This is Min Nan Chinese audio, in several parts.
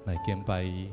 來敬拜伊。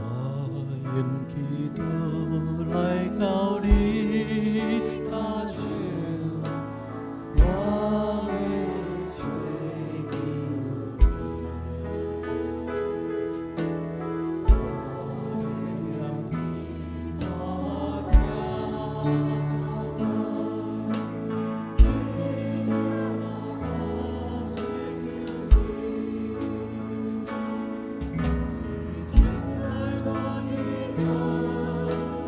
我用祈禱來到你腳前，我的追求你，我的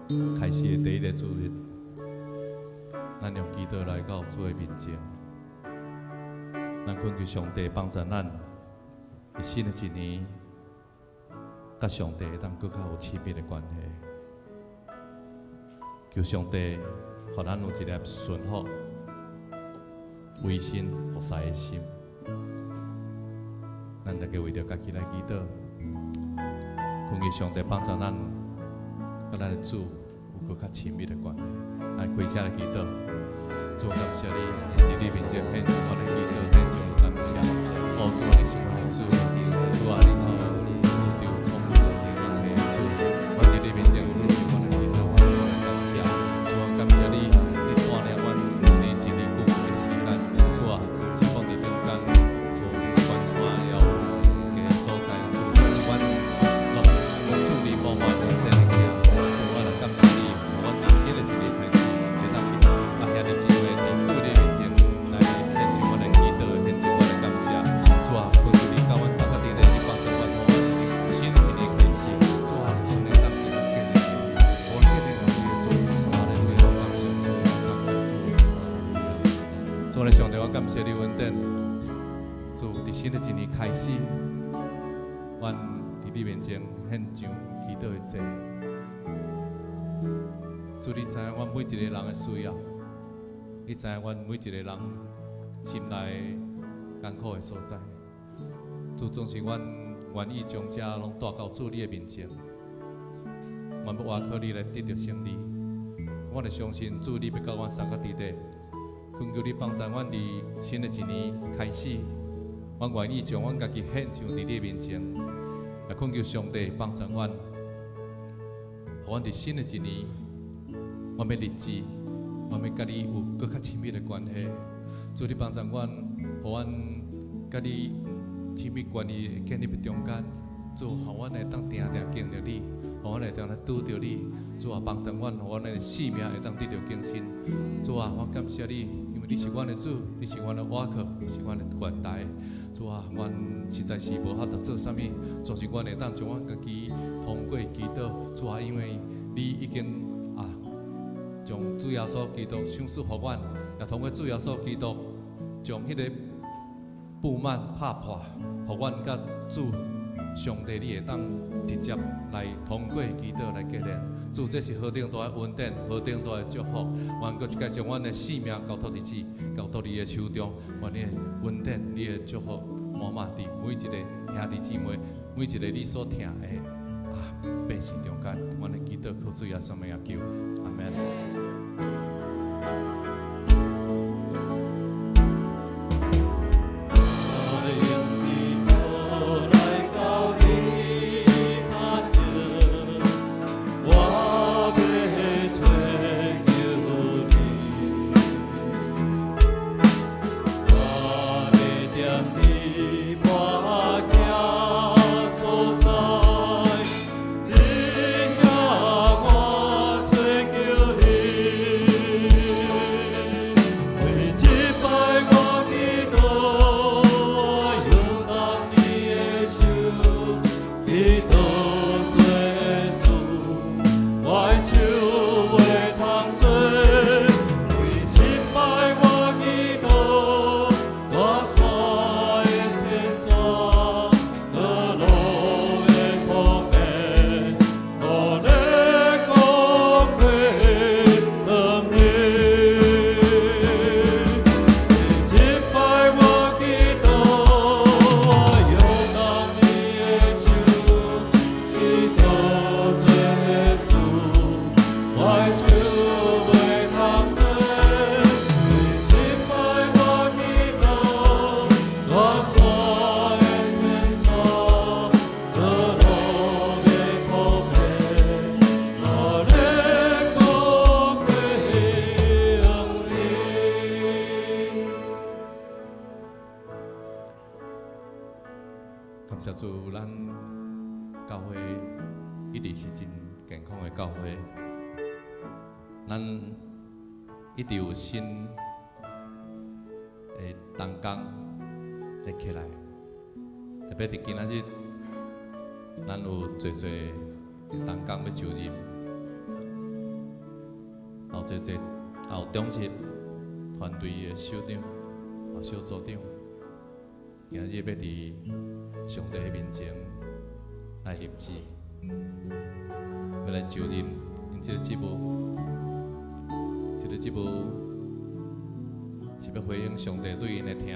開始的第一个主日，咱用祈禱來到主的面前。咱懇求上帝幫助咱，佇新的一年，佮上帝會當閣較有親密的關係。求上帝，予咱有一粒順服、委身服侍的心。咱大家為著家己來祈禱，懇求上帝幫助咱，佮咱的主有閣較親密的關係。來開聲來祈禱，主，感謝你，佇你面前獻上我的祈禱，獻上感謝。哦，主，你是阮的主，主啊，你是宇宙創造一切的主。我佇你面前獻上我的祈禱，我的感謝。主啊，感謝你，你帶領阮佇一年久的時間。主啊，是講佇中間有關山，也有个所在，主，但是阮攏注意無法的佇咧行。主，我來感謝你，予阮佇新的一年開始，會當啊兄弟姊妹佇主你面前來獻上阮的祈禱，獻上阮的感謝。主啊，懇求你佮阮三個佇咧，你幫助阮，予阮佇新的一年開始。主啊，阮會當更加建立你，予阮建立你的主。哈利路亞，感謝主，感謝主，哈利路亞。主，我上帝，我感謝你恩典。主，佇新的一年開始，阮佇你面前獻上祈禱的祭。主，你知影阮每一个人的需要，你知影阮每一個人心內艱苦的所在。主，總是阮願意將這攏帶到主你的面前，阮欲倚靠你來得著勝利。我會相信主，你欲佮阮相佮佇咧，懇求你幫助阮佇新的一年開始，阮願意將阮家己獻上佇你的面前，來懇求上帝幫助阮，予阮佇新的一年，阮欲立志，阮欲佮你有閣較親密的關係。主，你幫助阮，予阮佮你親密關係建立佇中間。主，予阮會當定定經歷你，予阮會當來拄著你。主啊，幫助阮，予阮的生命會當得著更新。主啊，我感謝你，因為你是阮的主，你是阮的倚靠，你是阮的懸台。主啊，阮實在是無法度做啥物，總是阮會當將阮家己通過祈禱。主啊，因為你已經啊，將主耶穌基督賞賜予阮，也通過主耶穌基督將彼個布幔拍破，予阮佮主上帝你會當直接來通過祈禱來結連。主，這是何等大的恩典，何等大的祝福。願閣一擺將阮的性命交託佇主，交託你的手中。願你的恩典、你的祝福滿滿佇每一個兄弟姊妹、每一個你所疼的啊百姓中間。阮的祈禱靠主耶穌名求，阿門。我用祈禱來到你跤前，我欲追求你，我欲踮你跋筊所在，你遐我追求你。每一擺我祈禱，我擁抱你的手，祈禱做事，我的手袂通做。每一擺我祈禱，大山的千山，道路的破滅，我的光輝光明。每一擺我祈禱，我擁抱你的手，祈禱做事，我的手袂通做。每一擺我祈禱，大山的千山，道路的破滅，我的光輝光明。感謝主，咱教會一直是真健康的教會，咱一直有新的同工咧起來，特別佇今仔日，咱有濟濟同工欲就任，這這也有長執團隊的首長、小組長，今日欲佇上帝的面前來立志，欲來就任𪜶這个職務，這个職務是欲回應上帝對𪜶的疼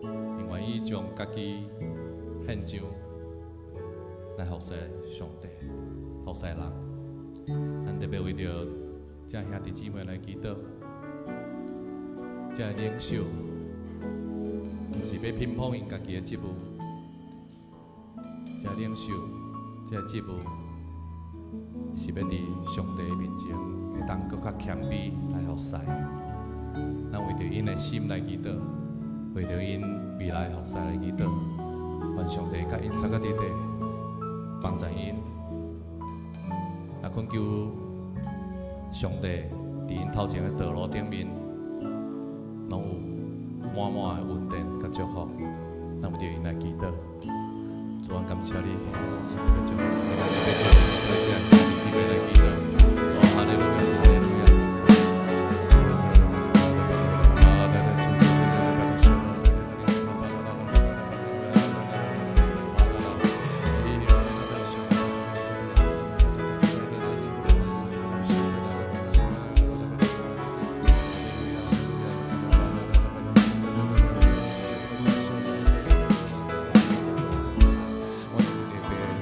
，𪜶願意將家己獻上來服侍上帝、服侍人。咱特別為著這兄弟姊妹來祈禱，這个領袖毋是欲偏頗𪜶家己的職務，這領袖、這個職務是欲佇上帝的面前會當閣較謙卑來服侍。咱為著𪜶的心來祈禱，為著𪜶未來服侍來祈禱，願上帝佮𪜶三個弟弟幫助𪜶，也懇求上帝佇𪜶頭前的道路頂面，攏有滿滿的恩典佮祝福。咱為著𪜶來祈禱，主啊，感謝你，特別祝福，特別祝福，所以這兄弟姊妹來祈禱。哦，哈利路亞，哈利路亞。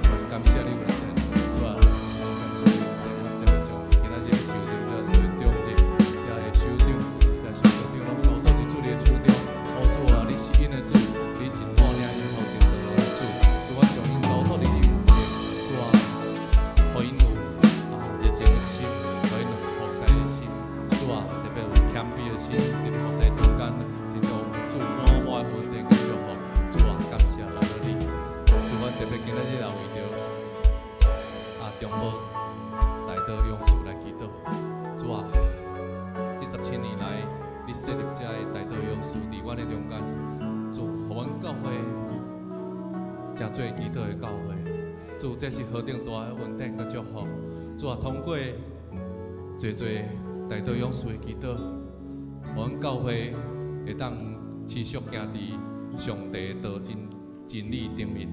我感謝你，主啊，感謝你，我特別將今仔日就任這所長這這个首長，這小組長，攏交託佇主你的手中。哦，主啊，你是𪜶的主，你是帶領𪜶頭前道路的主，主，我將𪜶交託佇你面前，主啊，予𪜶有熱情的心，予𪜶有服侍的心，主啊，特別有謙卑的心，佇咧服侍中間，真正有主滿滿的恩典佮祝福，主啊，感謝阿你，主，阮特別今仔日也為著中保代禱勇士來祈禱，主啊，這17年來，你設立這個代禱勇士佇阮的中間，主，予阮教會成做祈禱的教會，主，這是何等大的恩典佮祝福，主啊，通過濟濟代禱勇士的祈禱，予阮教會會當持續行佇上帝的道真真理頂面，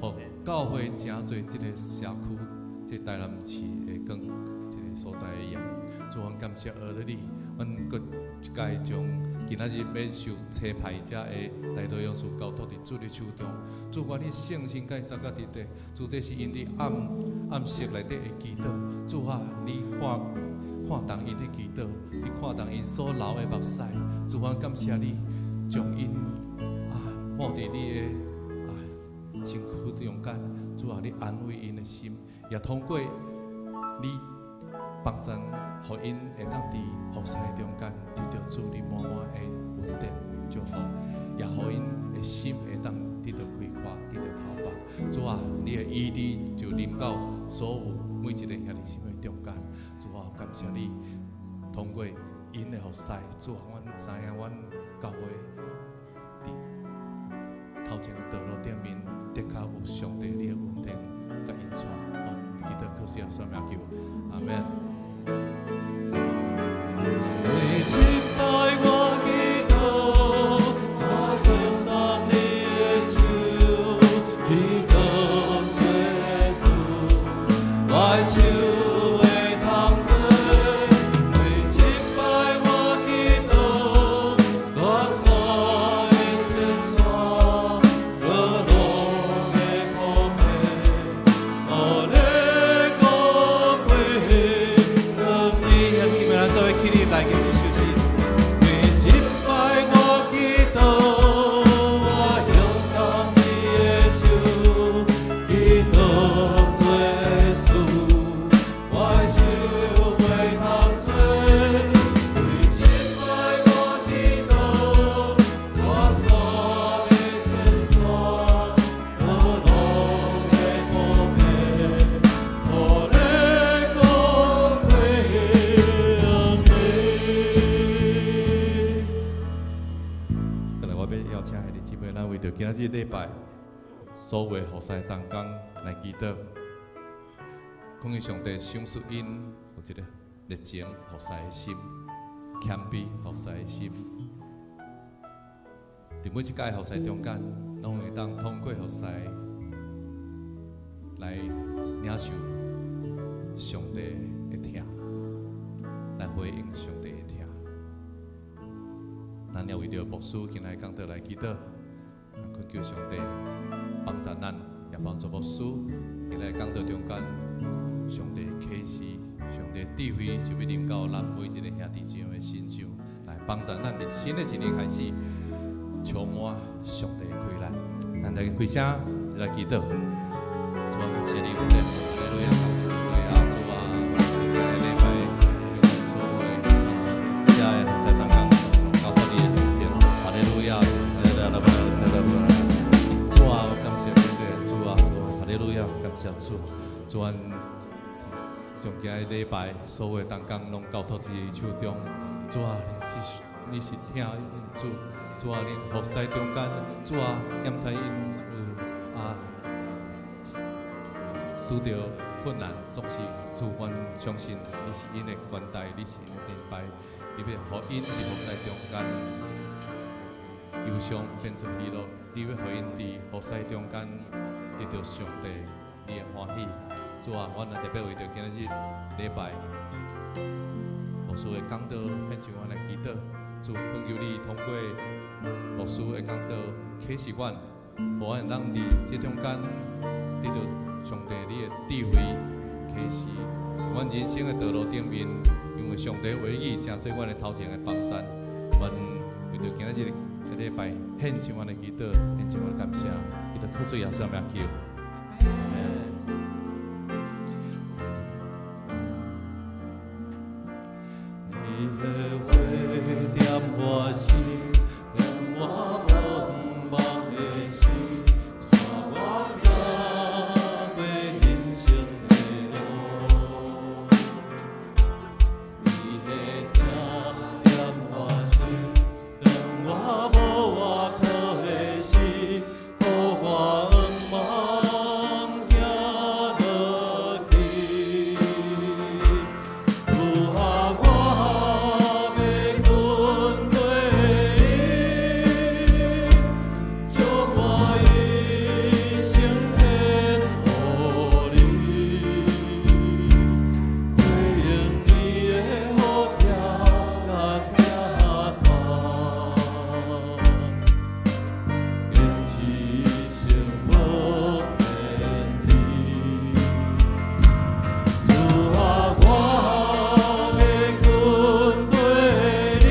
予教會成做這個社區，這台南市的光，這個所在的鹽。主，阮感謝阿你，阮閣一擺將今仔日欲受差派這个代禱勇士交託佇主的手中。主，願你聖神佮三甲佇底，主，這是𪜶佇暗暗室內底的祈禱。主啊，你看看重𪜶的祈禱，你看重𪜶所流的目屎。主，阮感謝你，將𪜶抹佇你的身軀中間。主啊，你安慰𪜶的心，也通過你幫助，予𪜶會當佇服侍的中間得著主你滿滿的恩典祝福，也予𪜶的心會當得著開闊，得著透放。主啊，你的醫治就臨到所有每一個兄弟姊妹中間。主啊，感謝你通過𪜶的服侍，主啊，阮知影阮教會佇頭前的道路頂面，的確有上帝你的恩典佮引帶。祈禱靠主耶穌名求，阿們。每一擺我祈禱，我搖動你的手，祈禱做事，我的手會通做。每一擺我祈禱，大山的前線，閣攏會破滅，予你高貴。兄弟姊妹，咱做伙起立來敬這首詩。每一擺我祈禱，我搖動你的手，祈禱做事，我的手袂通做。每一擺我祈禱，大山的前線，閣攏會破滅，予你高貴恩典。過來，我欲邀請兄弟姊妹，咱為著今仔日禮拜所有的服侍同工來祈禱，講求上帝賞賜𪜶有一个熱情服侍的心，謙卑服侍的心，佇每一屆服侍中間，攏會當通過服侍來領受上帝的疼，來回應上帝的疼。咱也為著牧師今日講道來祈禱，懇求上帝幫助咱，也幫助牧師。今日講道中間，上帝啟示，上帝智慧就欲臨到咱每一个兄弟姊妹的身上，來幫助咱佇新的一年開始，充滿上帝的氣力。咱來開聲來祈禱。主啊，感謝你，我哋哈利路亞，哈利路亞，主啊，今日禮拜有所謂啊，遮的學生當中交託你的面前，哈利路亞，哈利路亞，哈利路亞，主啊，感謝你，主啊，哈利路亞，感謝主，主啊，將今日禮拜所有的同工攏交託佇你手中，主啊，你是疼主，主啊，恁服侍中間，主啊，檢查𪜶有啊。拄著困難，總是主，阮相信你是𪜶的關待，你是𪜶的盾牌，你欲予𪜶佇服侍中間憂傷變做喜樂，你欲予𪜶佇服侍中間得著上帝你的歡喜。主啊，阮也特別為著今日禮拜牧師的講道，獻上阮的祈禱。主，懇求你通過牧師的講道啟示阮，予阮會當佇這中間得著上帝你的智慧啟示，阮人生的道路頂面，因為上帝話語成做阮的頭前的幫贊。阮為著今日這個禮拜獻上阮的祈禱，獻上阮的感謝，祈禱靠主耶穌名求。你的話點我心，點我無望的心，帶我行過人生的路。你的疼點我心，當我無倚靠的時，予我向望行落去。主啊，我欲跟隨你，將我一生獻予你，回應你的呼召佮疼痛，堅持一生無偏離。主啊，我欲跟隨你，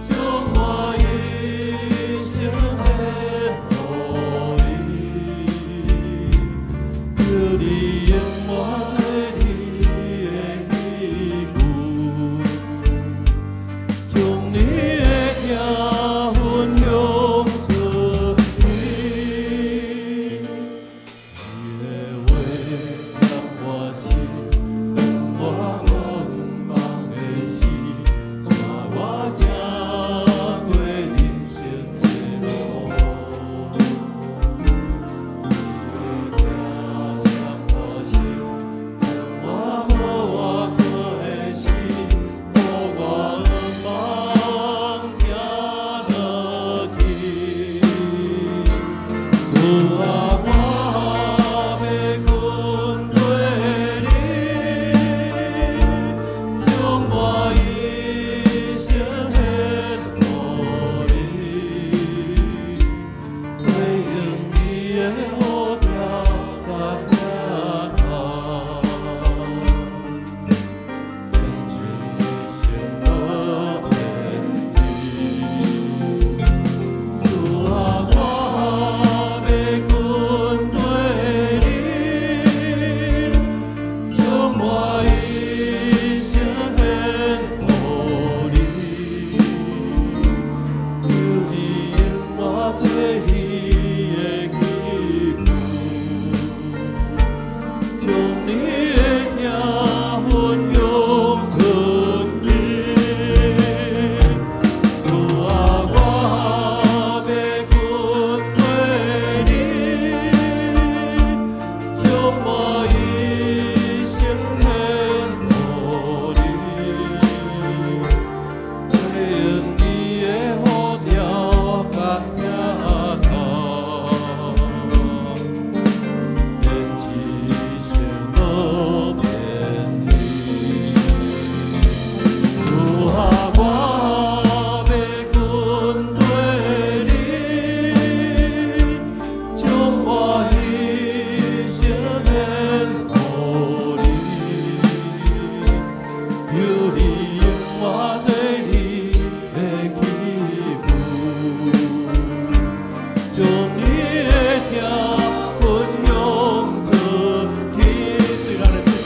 將我一生獻予你，求你用我做你的器具，將你的疼分享出去。你的話點我心，當我無望的時，帶我行過人生的路。你的疼點我心，當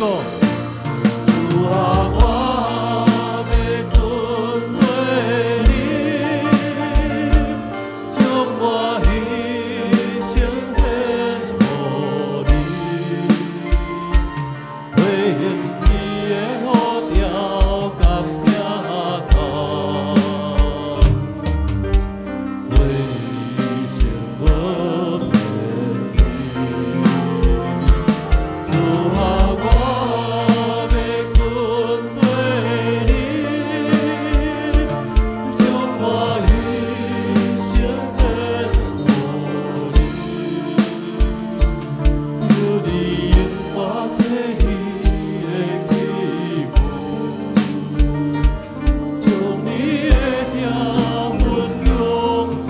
主啊，我欲跟隨你，將我一生獻予你，回應你的呼召佮疼痛，我一生無偏離。主啊，我欲跟隨你，將我一生獻予你，求你用我做你的器具，將你的疼分享出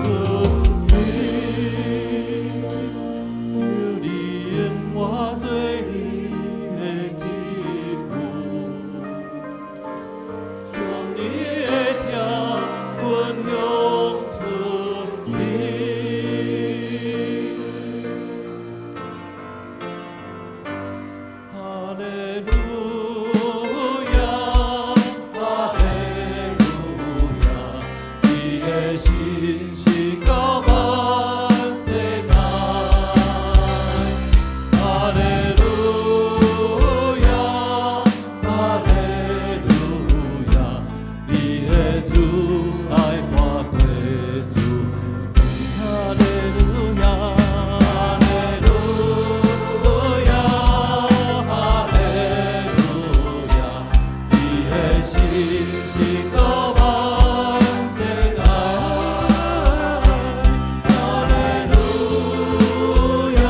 去。求你用我做你的器具，將你的疼分享出去。哈利路亞，哈利路亞，你的信實到萬世代。哈利路亞，哈利路亞，你的慈愛看過主。哈利路亞，哈利路亞，哈利路亞，你的信實到萬世代。哈利路亞，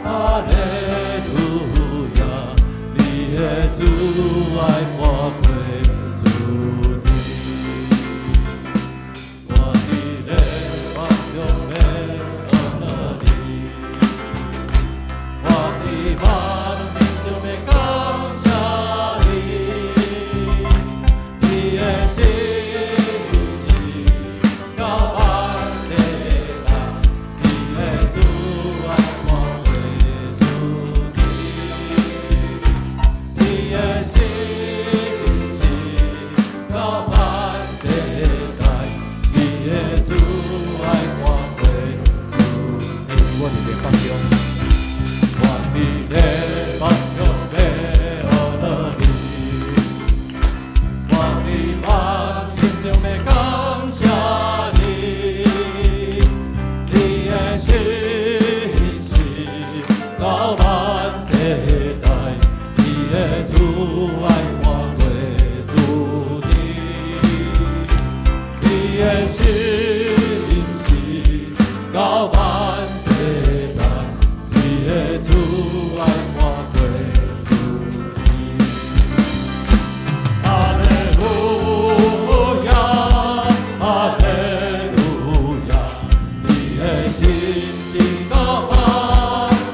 哈利路亞，你的慈愛看過主的。我佇列邦中欲阿樂你，我佇萬民中欲感謝你，你的信實到萬世代，你的慈愛看過主的，你的信實到萬世代，你的慈愛看過主的。我佇列邦中，我佇列邦中欲阿樂你，我佇萬民中欲感謝你，你的信實到萬世代，你的慈愛看過主的，你的信實到萬世代，你的慈愛看過主的。哈利路亞，哈利路亞，你的信實到萬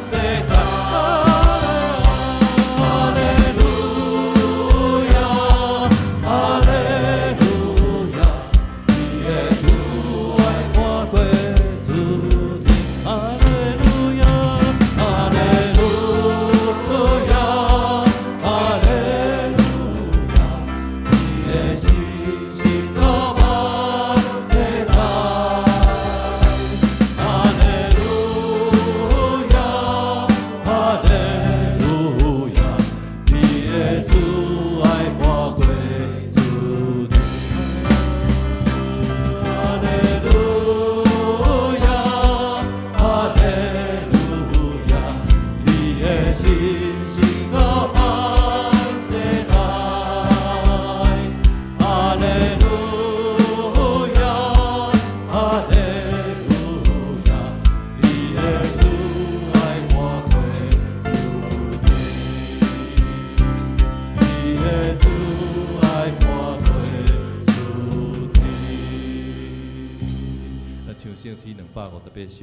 世代。哈利路亞，哈利路亞，你的慈愛看過主的。哈利路亞，哈利路亞，哈利路亞，你的信實到萬世代。哈利路亞，哈利路亞，你的慈愛看過主的。哈利路亞，哈利路亞，你的信實到萬世代。哈利路亞，哈利路亞，你的慈愛看過主的，你的慈愛看過主的。咱唱聖詩258首。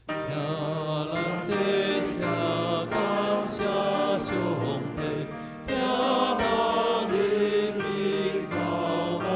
請人這聲感謝上帝，聽人人民到萬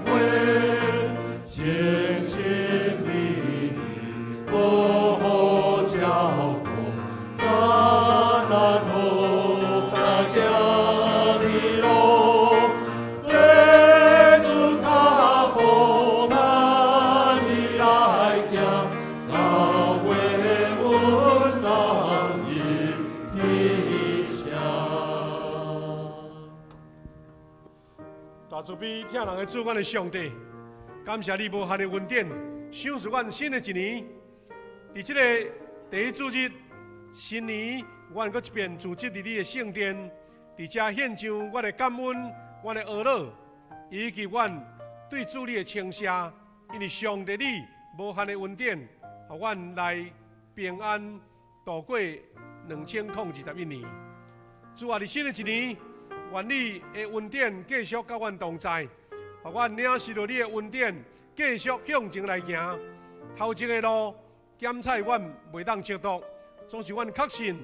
话，深深美丽，无好照顾，灿烂好甲行的路，跟主脚步慢慢来行，到尾阮同入天城。大慈悲疼人的主，阮的上帝，感謝你無限的恩典，賞賜阮新的一年。佇這個第一主日，新年，阮閣一遍聚集佇你的聖殿，佇遮獻上阮的感恩、阮的哀樂，以及阮對主你的稱謝。因為上帝你無限的恩典，予阮來平安度過2021年。主啊，佇新的一年，願你的恩典繼續佮阮同在，予阮領受著你的恩典，繼續向前來行。頭前的路，檢採阮袂當測度，總是阮確信，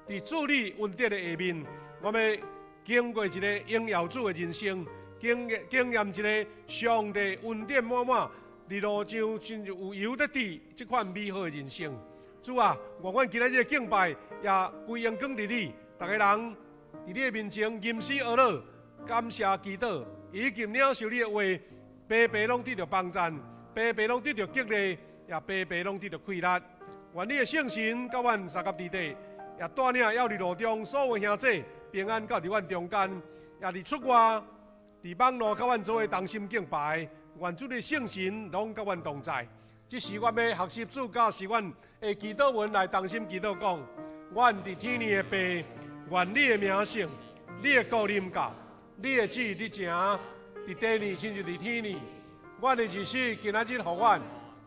佇主你恩典的下面，我欲經過一個榮耀主的人生，經經驗一個上帝恩典滿滿，佇路上親像有油得滴這款美好的人生。主啊，願阮今仔日的敬拜也歸榮光佇你，逐个人佇你的面前吟詩哀樂，感謝祈禱，以及領受你的話，白白攏得著幫贊，白白攏得著激勵，也白白攏得著氣力。願你的聖神佮阮相佮佇底，也帶領猶佇路中所有兄弟平安到佇阮中間，也佇出外佇網路佮阮做伙同心敬拜。願主的聖神攏佮阮同在。這時阮欲學習主教示阮的祈禱文來同心祈禱講：阮佇天裡的父，願你的名聖，你的國臨到，你的旨意佇成，佇地裡親像佇天裡。阮的日食今仔日予阮，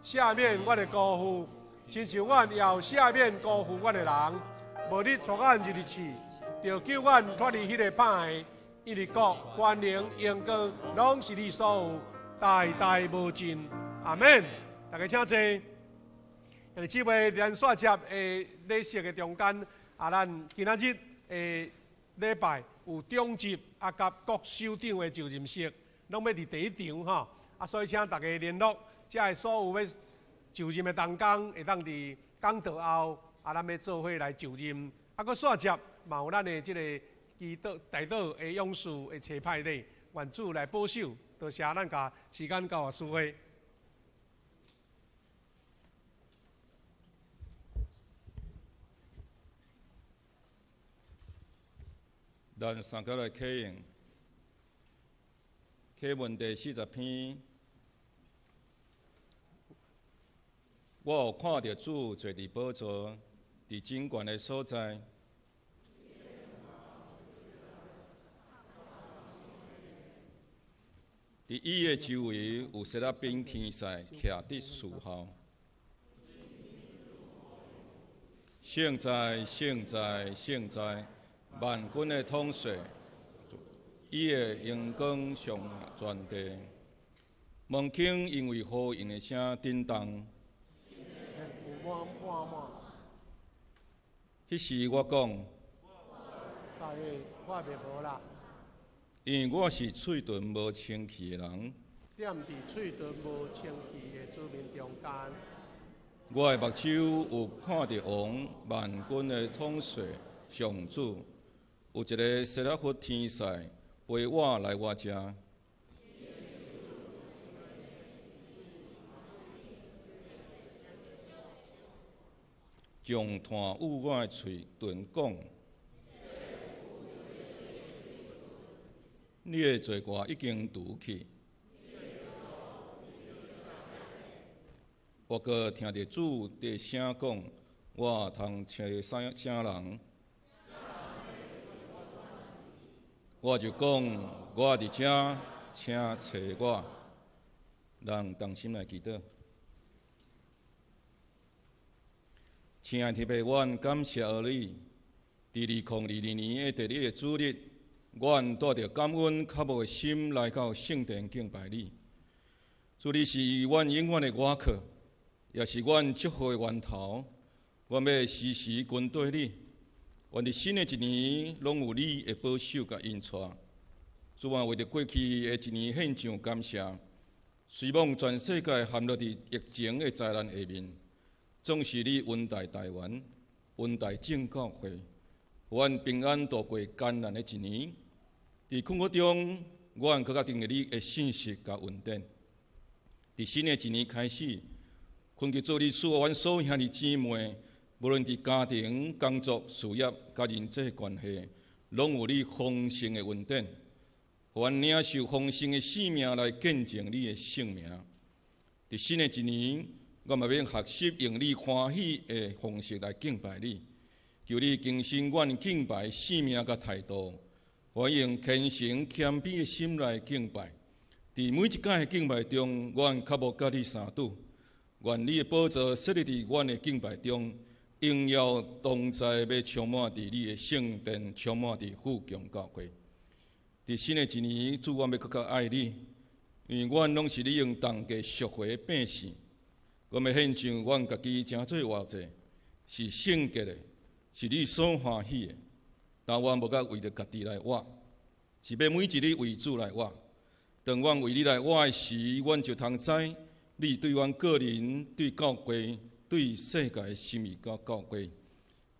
赦免阮的辜負，親像阮也有赦免辜負阮的人。無你帶阮入去試，著救阮脫離彼个歹的。因為國、權能、榮光，攏是你所有，代代無盡。阿們。大家請坐。兄弟姊妹，咱煞接的禮式的中間，啊，咱今仔日的禮拜有長執啊，佮各首長的就任式，攏欲佇第一場吼。啊，所以請大家聯絡，遮的所有欲就任的同工，會當佇講道後，啊，咱欲做伙來就任。啊，閣煞接嘛有咱的這个祈禱代禱的勇士的差派禮，願主來保守。多謝，咱共時間交予淑慧。咱三個來啟用啟文第40篇。我有看著主坐佇寶座，佇真懸的所在。佇伊的周圍有撒拉賓天使徛佇侍候。聖哉，聖哉，聖哉！萬軍的統帥，伊的榮光上全地。門框因為呼應的聲震動。彼時我講，因為我是喙唇無清氣的人。踮佇喙唇無清氣的子民中間。我的目睭有看著王萬軍的統帥上主，有一个撒拉弗天使陪我來我遮。將炭捂我的喙唇講：你的罪過已經除去。我閣聽著主的聲講：我通揣啥啥人？我就講：我佇遮，請揣我。咱同心來祈禱。親愛的天父，阮感謝你，佇2022年的第一个主日，阮帶著感恩渴慕的心來到聖殿敬拜你。主，你是阮永遠的倚靠，也是阮祝福的源頭。阮欲時時跟綴你。願佇新的一年，攏有你的保守佮引帶。主啊，為著過去的一年獻上感謝。雖罔全世界陷落佇疫情的災難下面，總是你恩待台灣，恩待眾教會，予阮平安度過艱難的一年。佇困苦中，阮閣較珍惜你的信實佮恩典。佇新的一年開始，懇求主你賜予阮所有兄弟姊妹，無論佇家庭、工作、事業、佮人際關係，攏有你豐盛的恩典，予阮領受豐盛的生命來見證你的聖名。佇新的一年，我嘛欲學習用你歡喜的方式來敬拜你，求你更新阮敬拜生命佮態度，予阮用虔誠謙卑的心來敬拜。佇每一擺的敬拜中，阮較無佮你相拄。願你的寶座設立佇阮的敬拜中，榮耀同在欲充滿佇你的聖殿，充滿佇富強教會。佇新的一年，主，阮欲閣較愛你，因為阮攏是你用重價贖回的百姓。阮欲獻上阮家己，成做活祭，是聖潔的，是你所歡喜的。但阮無佮為著家己來活，是欲每一日為主來活。當阮為你來活的時，阮就通知你對阮個人、對教會、對世界的心意佮教誨。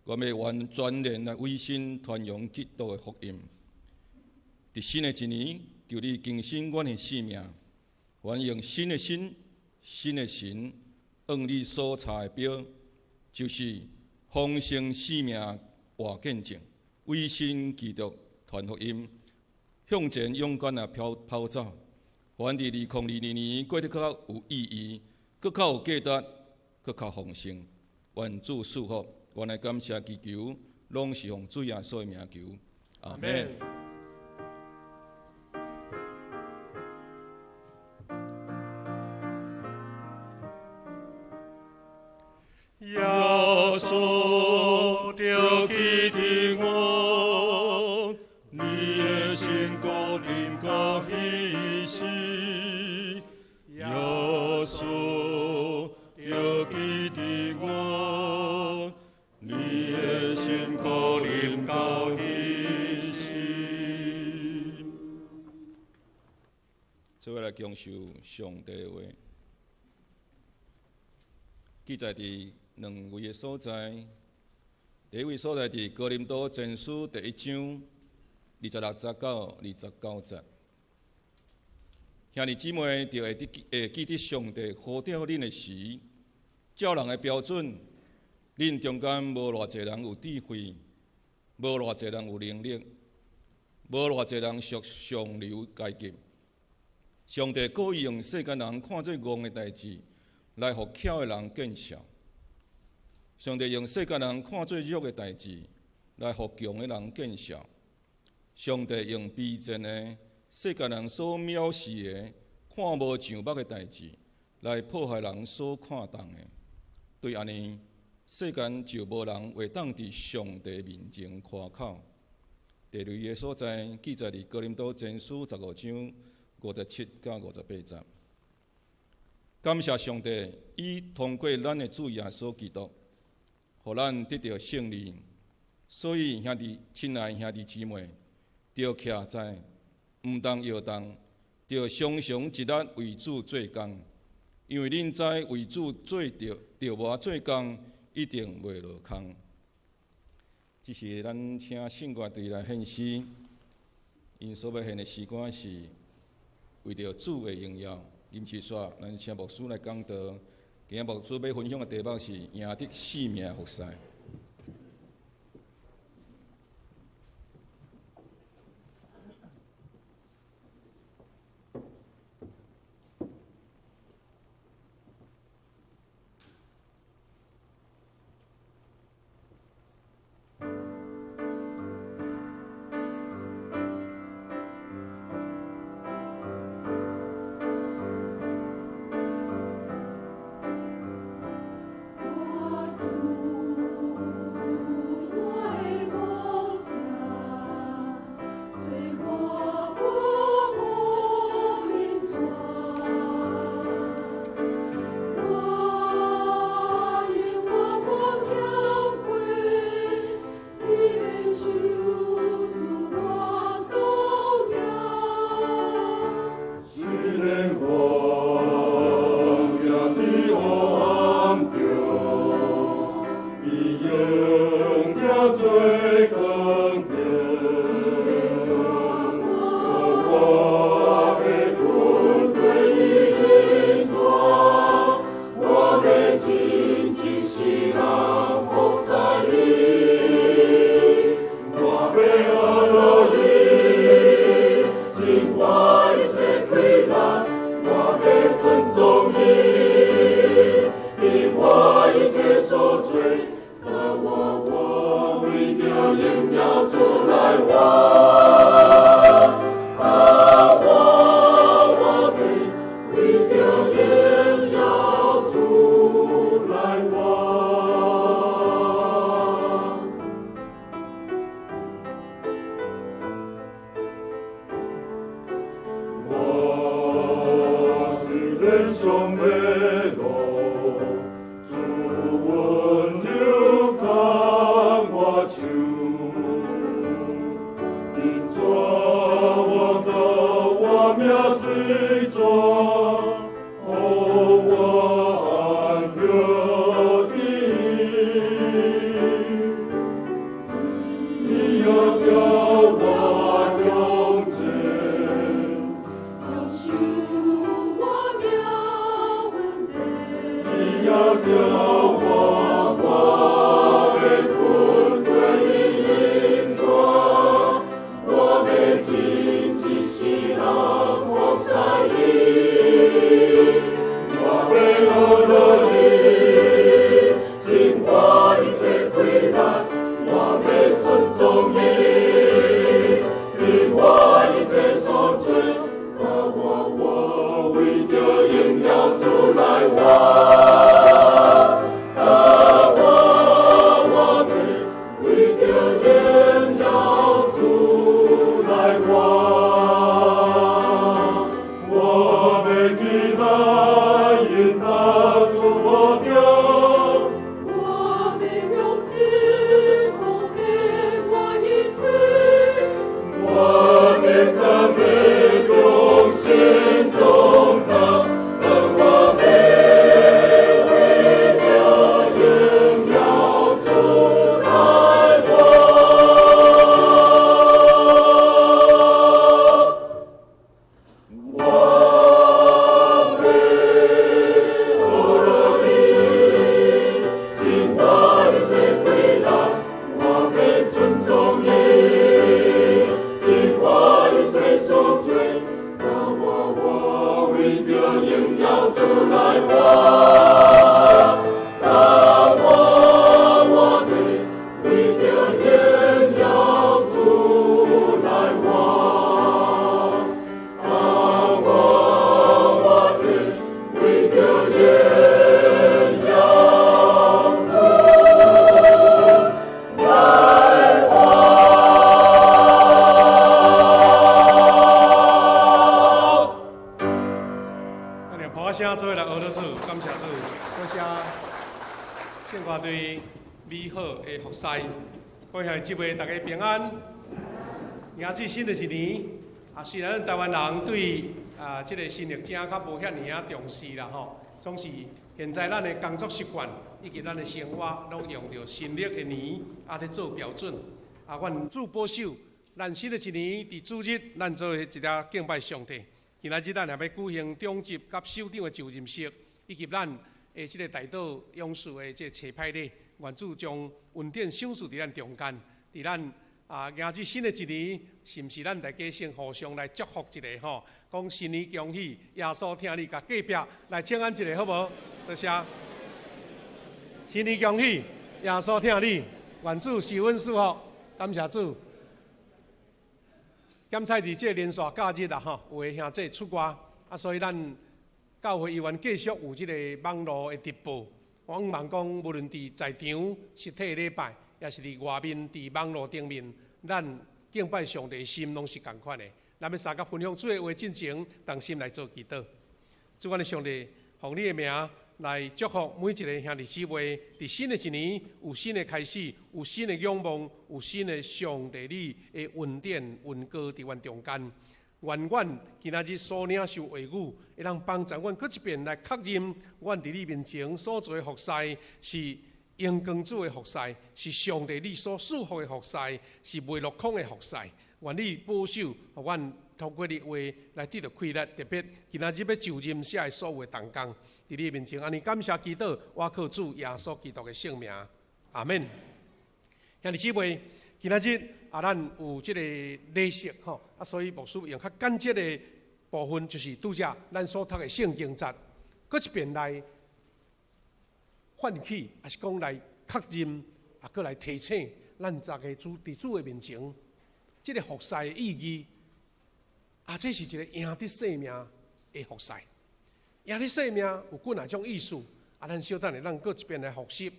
阮欲完全然來委身傳揚基督的福音。佇新的一年，求你更新阮的生命，阮用新的心、新的神，按你所插的標，就是豐盛生命活見證，委身基督傳福音，向前勇敢來跑跑走。予阮佇2022年過得閣較有意義，閣較有價值，閣較豐盛。願主賜福，阮來感謝祈求，攏是奉主耶穌的名求，阿們。耶穌著記得我，你的聖國臨到彼時。耶穌著記得我，你的聖國臨到彼時。做伙來享受上帝的話，記載佇兩位的所在。第一位所在佇哥林多前書第一章26節到29節。兄弟姊妹，著會得會記得上帝呼召恁的時，照人的標準，恁中間無偌濟人有智慧，無偌濟人有能力，無偌濟人屬上流階級。上帝故意用世間人看做戇的代誌，來予巧的人見笑。上帝用世間人看做弱的代誌，來予強的人見笑。上帝用卑賤的世間人所藐視的、看無上目的代誌，來破壞人所看重的。對按呢，世間就無人會當佇上帝面前誇口。第二个所在記載佇哥林多前書15章57到58節。感謝上帝，伊通過咱的主耶穌基督，予咱得著勝利。所以兄弟，親愛兄弟姊妹，著徛在，毋通搖動，著常常盡力為主做工，因為恁知為主做著著無做工，一定袂落空。這是咱請聖歌隊來獻詩，𪜶所欲獻的詩歌是為著主的榮耀。林啟刷，咱請牧師來講道。今仔牧師欲分享的題目是贏得生命服事。我主。天上的路，主温柔牵我手，引带我到活命水泉，予我安歇伫伊，伊也叫我向前。享受活命恩典。伊也叫我活欲吞过伊引带，我欲尽一世人服侍你，我欲学落你，尽我一切气力，我欲尊重你，尽我一切所做，教我我为著荣耀主來活。教我活命，為著榮耀主來活。我欲起來迎他主寶座，我欲用指控給我一嘴，我欲感美忠心中擔，當我欲為著榮耀主來活。我欲學落你，盡我一切氣力，我欲尊重你，盡我一切所做，教我我為著榮耀主來活。教我活命，為著榮耀主來活。教我活命，為著榮耀主來活。咱用破聲做伙來學落主，感謝主，多謝聖歌隊美好的服侍，各位兄弟姊妹，大家平安。迎接新的一年，啊，雖然咱台灣人對啊這个新曆正較無遐爾仔重視啦吼，總是現在咱的工作習慣以及咱的生活，攏用著新曆的年啊咧做標準。啊，願主保守，咱新的一年佇主日，咱做伙一齊敬拜上帝。今仔日咱也欲舉行長執佮首長的就任式，以及咱的這个代禱勇士的這个齊派禮。願主將恩典賞賜佇咱中間，佇咱啊迎接新的一年，是毋是咱大家先互相來祝福一下吼？講新年恭喜，耶穌疼你，共隔壁來請安一下好無？多謝。新年恭喜，耶穌疼你，願主賜恩賜福，感謝主。檢採佇這個連續假日啦吼，有的兄弟出外，啊，所以咱教會依然繼續有這個網路的直播。我向望講，無論佇在場實體禮拜，抑是佇外面佇網路頂面，咱敬拜上帝的心攏是仝款的。咱欲相佮分享主的話進前，同心來做祈禱。主，阮的上帝，奉你的名來祝福每一个兄弟姊妹，佇新的一年有新的開始，有新的仰望，有新的上帝你的恩典恩膏佇阮中間。願阮今仔日所領受話語，會當幫助阮閣一遍來確認，阮佇你面前所做的服侍是榮光主的服侍，是上帝你所賜福的服侍，是袂落空的服侍。願你保守，予阮透過你話來得著氣力，特別今仔日欲就任寫的所有的同工，佇你面前，按呢感謝祈禱，我靠主耶穌基督的聖名，阿們。兄弟姊妹，今仔日啊，咱有這个禮式吼，啊，所以牧師用較簡潔的部分，就是拄才咱所讀的聖經節，閣一遍來喚起，抑是講來確認，啊，閣來提醒咱逐个主佇主的面前，這个服侍的意義，啊，這是一个贏得性命的服侍。贏得性命有幾若種意思，啊，咱小等下，咱閣一遍來複習。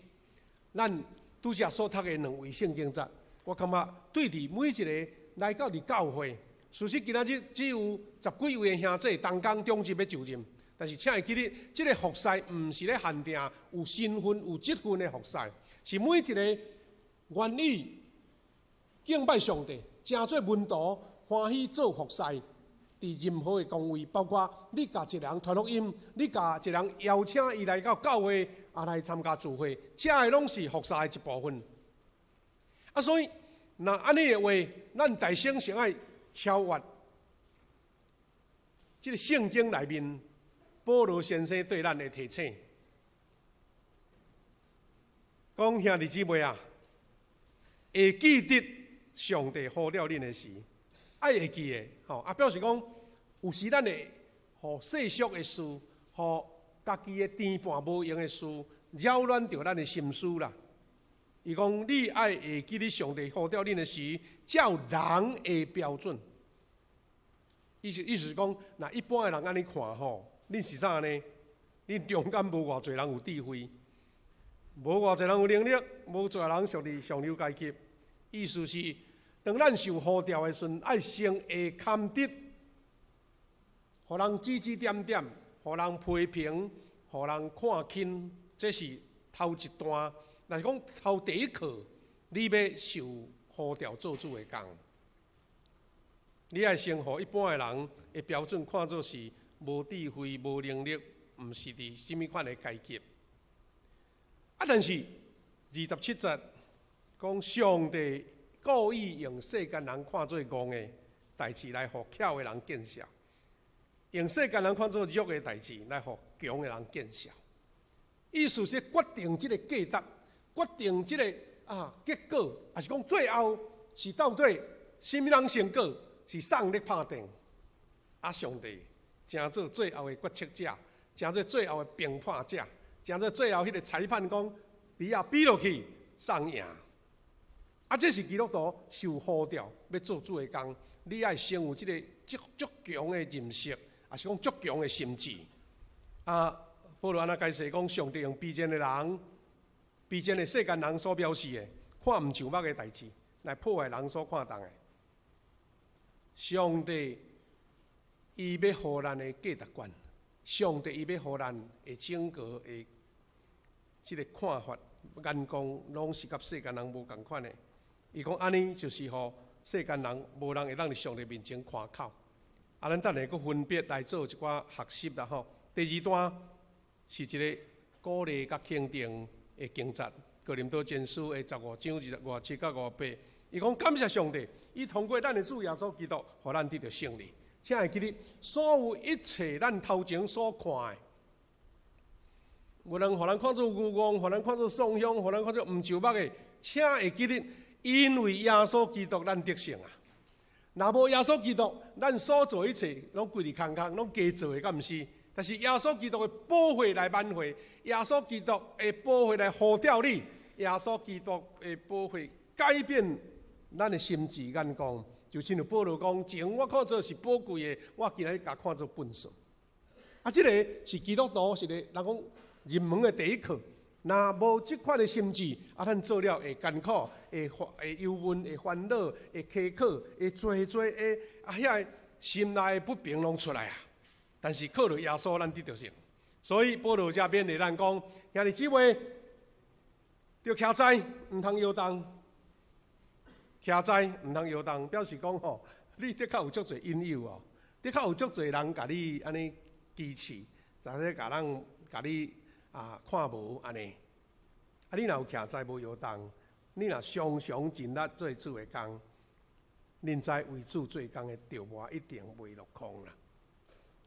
咱拄才所讀的兩位聖經節，我感覺對佇每一个來到佇教會，事實今仔日只有十幾位的兄弟同工長執欲就任，但是請會記得，這个服侍毋是咧限定有身份、有職份的服侍，是每一个願意敬拜上帝、成做門徒、歡喜做服侍，佇任何的崗位，包括你共一个人傳福音，你共一個人邀請伊來到教會啊來參加聚會，這个攏是服侍的一部分。啊，所以若按呢的話，咱大先先愛超越這个聖經內面保羅先生對咱的提醒，講兄弟姊妹啊，會記得上帝呼召恁的時，愛會記的，吼啊，表示講有時咱會予世俗的事，予家己的甜伴無閒的事，擾亂著咱的心思啦。伊講你愛會記得上帝呼召恁的時，照人的標準。意思是講，若一般的人按呢看吼，恁是啥呢？恁中間無偌濟人有智慧，無偌濟人有能力，無濟人屬佇上流階級。意思是，當咱受呼召的時陣，愛先會堪得，予人指指點點，予人批評，予人看輕，這是頭一段。若是講頭第一課，你欲受呼召做主的工，你愛先予一般的人的標準看做是無智慧、無能力，毋是佇啥物款的階級。啊，但是27節講上帝故意用世間人看做戇的代誌來予巧的人見笑，用世間人看做弱的代誌來予強的人見笑。意思是決定這个價值，決定這个結果，抑是講最後是到底啥物人成果，是啥人咧拍定？啊，上帝成做最後的決策者，成做最後的評判者，成做最後彼个裁判講，比仔比落去，誰贏。啊，這是基督徒受呼召欲做主的工，你愛先有這个足足強的認識，抑是講足強的心志。啊，保羅按呢解釋講，上帝用卑賤的人、卑賤的世間人所藐視的、看毋上目的代誌，來破壞人所看重的。上帝伊欲予咱的價值觀，上帝伊欲予咱的整個的這个看法、眼光，攏是佮世間人無仝款的。伊講按呢，就是予世間人無人會當佇上帝面前誇口。啊，咱等下閣分別來做一寡學習啦吼。第二段是一个鼓勵佮肯定的經節，哥林多前書的15章25、27到28。伊講感謝上帝，伊通過咱的主耶穌基督，予咱得著勝利。請會記得，所有一切咱頭前所看的，無論予人看做愚戇，予人看做喪鄉，予人看做毋上目的，請會記得，因為耶穌基督，咱得勝啊！若無耶穌基督，咱所做一切攏規日空空，攏假做的，敢毋是？但是耶穌基督的寶血來挽回，耶穌基督的寶血來呼召你，耶穌基督的寶血改變咱的心智眼光。就親像保羅講，前我看做是寶貴的，我今仔日共看做糞埽。啊，這个是基督徒是個人講入門的第一課。若無這款的心智，啊，咱做了會艱苦，會憂悶，會煩惱，會坎坷，會濟濟會啊，遐个心內不平攏出來啊。但是靠著耶穌，咱得著勝。所以保羅才勉勵咱講，兄弟姊妹，著徛在，毋通搖動。徛在，毋通搖動，表示講吼，你的確有足濟引誘哦，的確有足濟人共你按呢支持，或者共人共你啊看無按呢。啊，你若有徛在無搖動，你若常常盡力做主的工，恁知為主做工的著磨一定袂落空啦。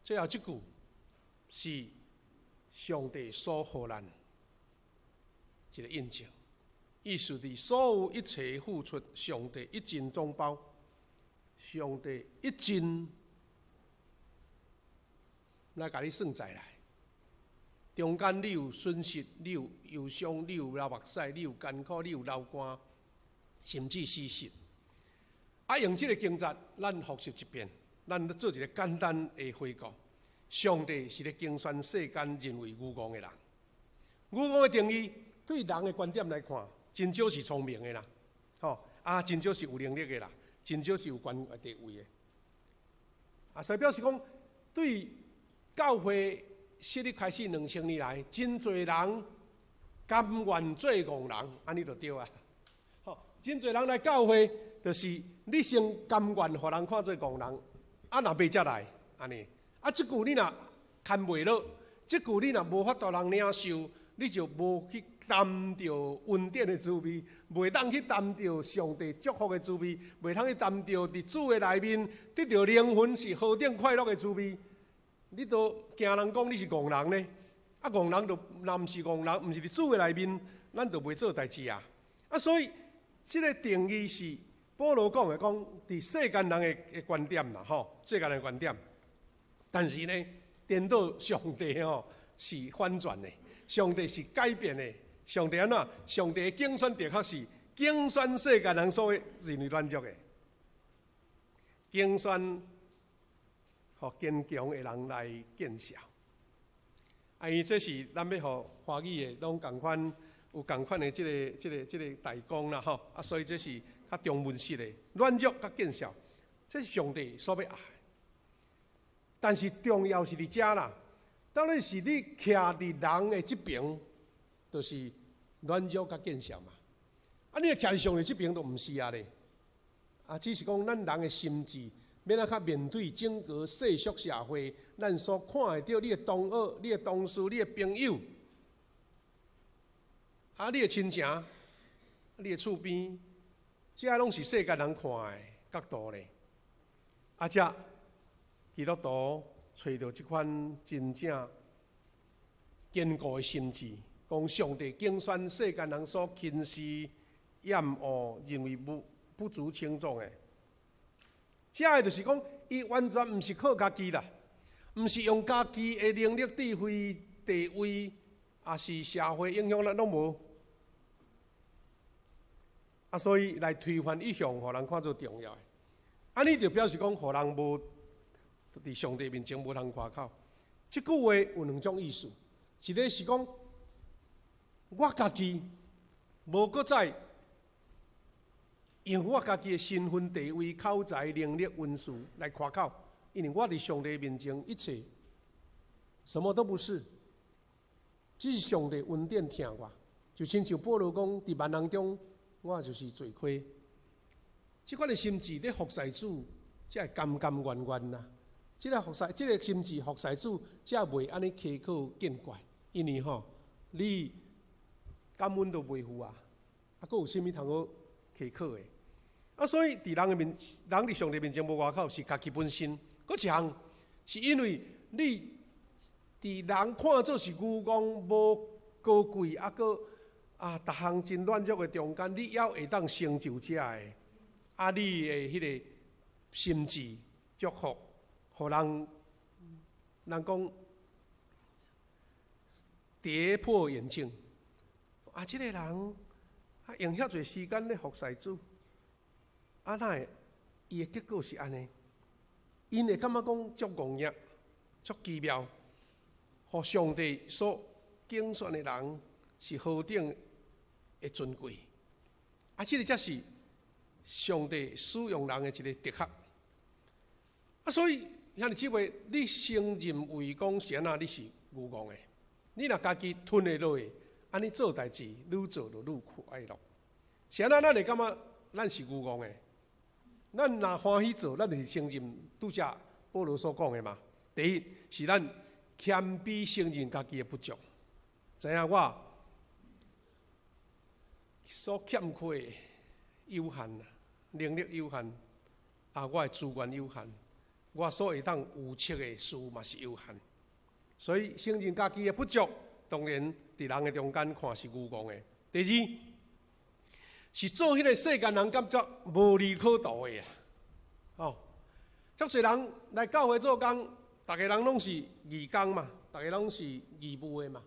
最後這句是上帝所予咱一个印證，意思佇所有一切付出，上帝一盡總包，上帝一盡來共你算在內。中間你有損失，你有憂傷，你有流目屎，你有艱苦，你有流汗，甚至死實。啊，用這个經節，咱複習一遍，咱做一个簡單的回顧。上帝是咧揀選世間認為愚戇的人。愚戇的定義，對人的觀點來看，真少是聰明的啦，吼啊，真少是有能力的啦，真少是有權地位的。啊，所以表示講，對教會設立開始2000年來，真濟人甘願做戇人，按呢就對啊。吼，真濟人來教會，就是你先甘願予人看做戇人，啊，若袂才來，按呢。啊，這句你若牽袂落，這句你若無法度通領受，你就無去擔著恩典的滋味，袂當去擔著上帝祝福的滋味，袂通去擔著佇主的內面得著靈魂是何等快樂的滋味。你都驚人講你是戇人呢？啊，戇人就若毋是戇人，毋是佇主的內面，咱就袂做代誌啊！啊，所以這個定義是保羅講的，講佇世間人的觀點啦，吼，世間人的觀點。但是呢，顛倒上帝吼是反轉的，上帝是改變的。上帝按怎？上帝的揀選的確是揀選世間人所認為軟弱的，揀選予堅強的人來見笑。啊，因為這是咱欲予歡喜的，攏仝款有仝款的這個代工啦，吼。啊，所以這是較中文式的軟弱佮見笑，這是上帝所欲愛。但是重要是佇遮啦，當然是你徛佇人的這爿，就是軟弱佮見笑嘛。啊，你若徛佇上帝這爿，就毋是啊咧。啊，只是講咱人的心智，欲按怎較面對整個世俗社會，咱所看會著你的同學、你的同事、你的朋友，啊，你的親情、你的厝邊，這攏是世間人看的角度咧。啊，這基督徒揣著這款真正堅固的心志，講上帝揀選世間人所輕視、厭惡、認為不足輕重的。這個就是講，伊完全毋是靠家己啦，毋是用家己的能力、智慧、地位，抑是社會影響力攏無。啊，所以來推翻一向予人看做重要的。按呢就表示講，予人無佇上帝面前無通誇口。這句話有兩種意思，一個是講我家己無閣再用我家己的身份地位、口才、能力、恩賜來誇口，因為我佇上帝面前一切什麼都不是，只是上帝恩典疼我。就親像保羅講，佇萬人中，我就是罪魁。這款的心志咧服侍主，才會甘甘願願啦。這個服侍，這個心志服侍主，才袂按呢苛刻見怪。因為吼，你感恩都袂赴啊，啊，閣有啥物通好苛刻的？啊，所以佇人的面，人佇上帝面前無外口，是家己本身。閣一項，是因為你佇人看做是愚戇、無高貴，啊，閣啊，逐項真軟弱的中間，你猶會當成就這个，啊，你的彼個心志祝福，予人人講跌破眼鏡。啊，這個人啊，用遐濟時間咧服侍主，啊，哪會伊的結果是按呢？𪜶會感覺講足戇額、足奇妙，予上帝所揀選的人是何等的尊貴。啊，這個才是上帝使用人的一個特學。啊，所以兄弟姊妹，你承認為講是按怎，你是愚戇的。你若家己吞會落去，按呢做代誌，愈做就愈快樂。是按怎，咱會感覺咱是愚戇的？咱若歡喜做，咱就是承認拄才保羅所講的嘛。第一是咱謙卑承認家己的不足，知影我所欠缺的有限啊，能力有限，啊，我的資源有限，我所會當預測的事嘛是有限，所以承認家己的不足，當然佇人的中間看是愚戇的。第二是做彼個世間人感覺無利可圖的啊！哦，足濟人來教會做工，逐个人攏是義工嘛，逐个攏是義務的嘛。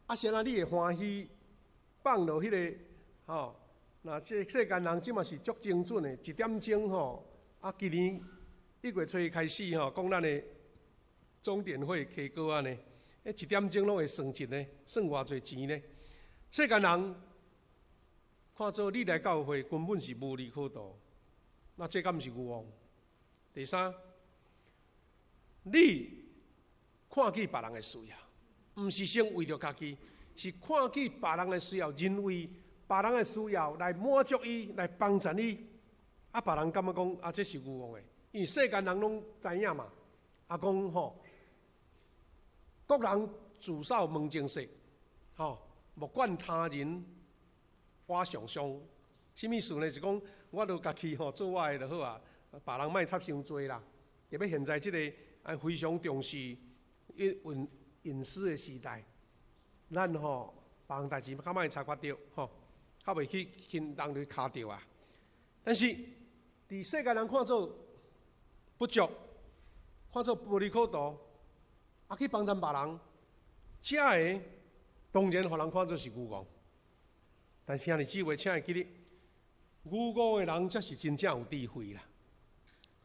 啊，啥人你會歡喜放落彼個吼？那這世間人這嘛是足精準的，一點鐘吼。啊，今年1月初一開始吼，講咱的總電會開歌按呢，彼一點鐘攏會算一呢，算偌濟錢呢？世間人看做你來教會根本是無利可圖，那這敢毋是愚戇？第三，你看見別人的需要，毋是先為著家己，是看見別人的需要，認為別人的需要來滿足伊，來幫助伊。啊，別人感覺講啊，這是愚戇的，因為世間人攏知影嘛。啊，講吼，各人自掃門前雪，吼，莫管他人瓦上霜。啥物意思呢？是講我著家己吼做我的就好啊，別人莫插傷濟啦。特別現在這個啊非常重視隱私的時代，咱吼別人代誌較莫插較著吼，較袂去輕人就卡著啊。但是佇世間人看做不足，看做無利可圖，啊去幫贊別人，這个當然予人看做是愚戇。但是兄弟姊妹，請會記得，愚戇的人才是真正有智慧啦。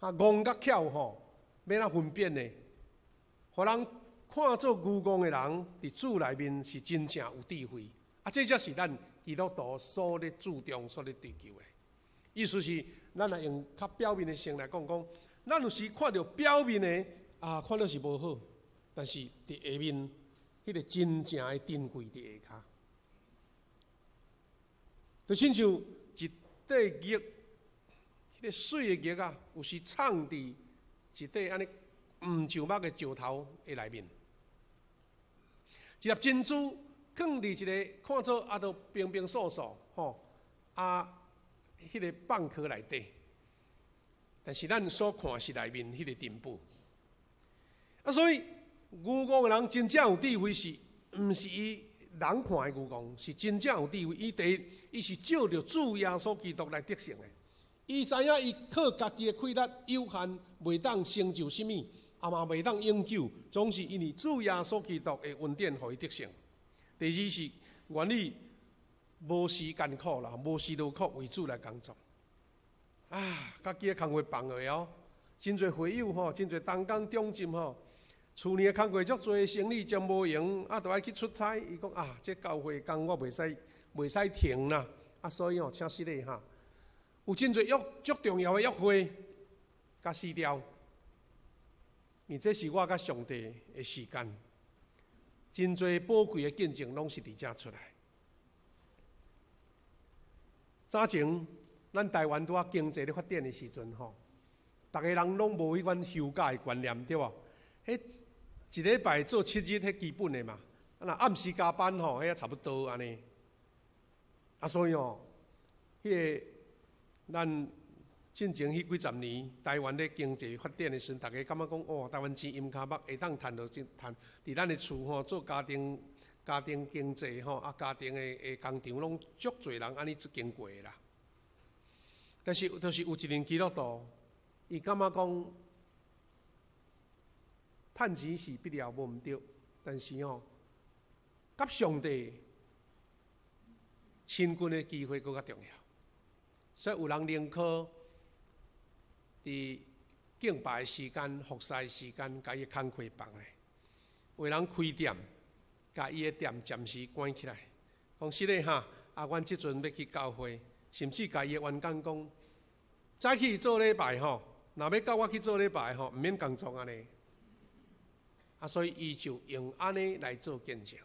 啊，戇佮巧吼，欲按怎分辨呢？予人看做愚戇的人，佇主內面是真正有智慧。啊，這才是咱基督徒所咧注重、所咧追求的。意思是，咱若用較表面的性來講講，咱有時看著表面的啊，看著是無好，但是佇下面，彼個真正的珍貴佇下跤。就親像一塊玉，彼個媠的玉仔，有時藏佇一塊按呢毋上目的石頭的內面。一粒珍珠囥佇一个看做啊，都平平素素吼，啊，彼个蚌殼內底，但是咱所看是內面彼個珍寶。啊，所以愚戇的人真正有智慧是，毋是伊人看的愚戇，是真正有智慧。伊第一，伊是照著主耶穌基督來得勝的。伊知影伊靠家己的氣力有限，袂當成就啥物，也嘛袂當永久，總是因為主耶穌基督的恩典，予伊得勝。第二是願意無辭艱苦啦，無辭勞苦為主來工作。啊，家己的工課放落哦，真濟會友吼，真濟同工長進吼，厝裡的工課足濟，生理真無閒，啊，著愛去出差。伊講啊，這教會工我袂使停啦，啊，所以哦，請失禮哈。有真濟約足重要的約會，共辭掉，因為這是我佮上帝的時間，真濟寶貴的見證攏是佇遮出來。早前咱台灣拄仔經濟咧發展的時陣吼，逐个人攏無彼款休假的觀念，對無？彼一禮拜做7日，彼基本的嘛。啊，若暗時加班吼，彼也差不多按呢。啊，所以哦，彼个咱進前彼幾十年，台灣咧經濟發展的時陣，逐家感覺講哦，台灣錢淹跤目，會當趁著真趁。佇咱的厝吼做家庭經濟吼，啊，家庭的工廠攏足濟人按呢經過的啦。但是，就是有一群基督徒，伊感覺講，趁錢是必要無毋對，但是吼，佮上帝親近的機會閣較重要。所以有人寧可佇敬拜的時間、服侍的時間，共伊的工課放咧；有人開店，共伊的店暫時關起來，講實咧哈，啊，阮這陣欲去教會，甚至共伊的員工講，早起做禮拜吼，若欲佮我去做禮拜吼，毋免工作按呢。啊，所以伊就用按呢來做見證。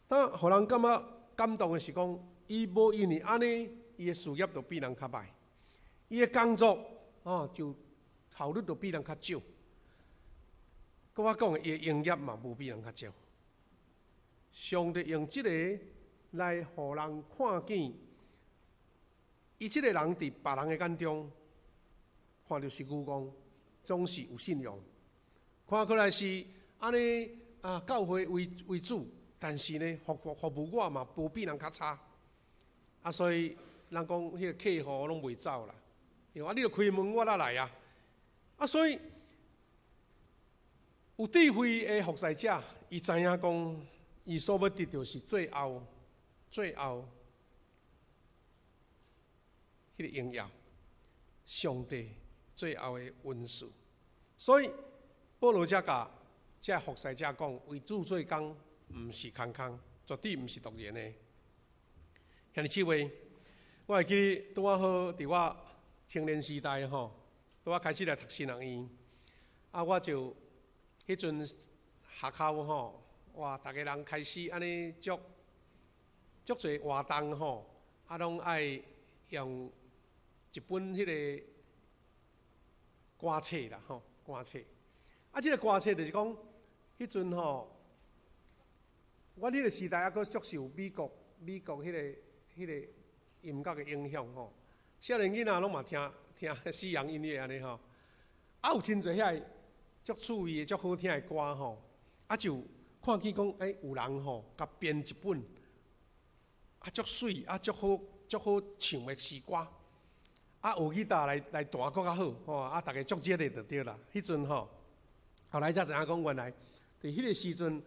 但予人感覺感動的是講，伊無因為按呢，伊的事業就比人較歹，伊的工作哦就效率就比人較少。閣我講的，伊的營業嘛無比人較少。上帝用這個來予人看見，伊這個人佇別人的眼中看著是愚戇，總是有信仰。看起來是按呢啊，教會為主，但是呢，服務我嘛無比人較差。啊，所以人講彼個客戶攏袂走啦，因為啊，你著開門我才來啊。啊，所以有智慧的服侍者，伊知影講，伊所欲得著是最後、最後彼個榮耀，上帝最後的恩賜。所以保羅才共這服侍者講，為主做工，毋是空空，絕對毋是徒然的。兄弟姊妹，我會記得拄仔好佇我青年時代吼，拄仔開始來讀神學院，啊，我就彼陣學校吼，哇，逐个人開始按呢足足濟活動吼，啊，攏愛用一本彼个歌冊啦，吼，歌冊。啊，這個歌冊就是講，彼陣吼，阮彼个時代猶閣足受美國彼个音樂的影響吼。少年囡仔攏嘛聽聽西洋音樂按呢吼，啊有真濟遐个足趣味的、足好聽的歌吼，啊就看見講，欸，有人吼，共編一本，啊足媠，啊足好、足好唱的詩歌，啊學吉他來彈閣較好，吼，啊逐家足熱的就對啦。彼陣吼，後來才知影講，原來佇彼個時陣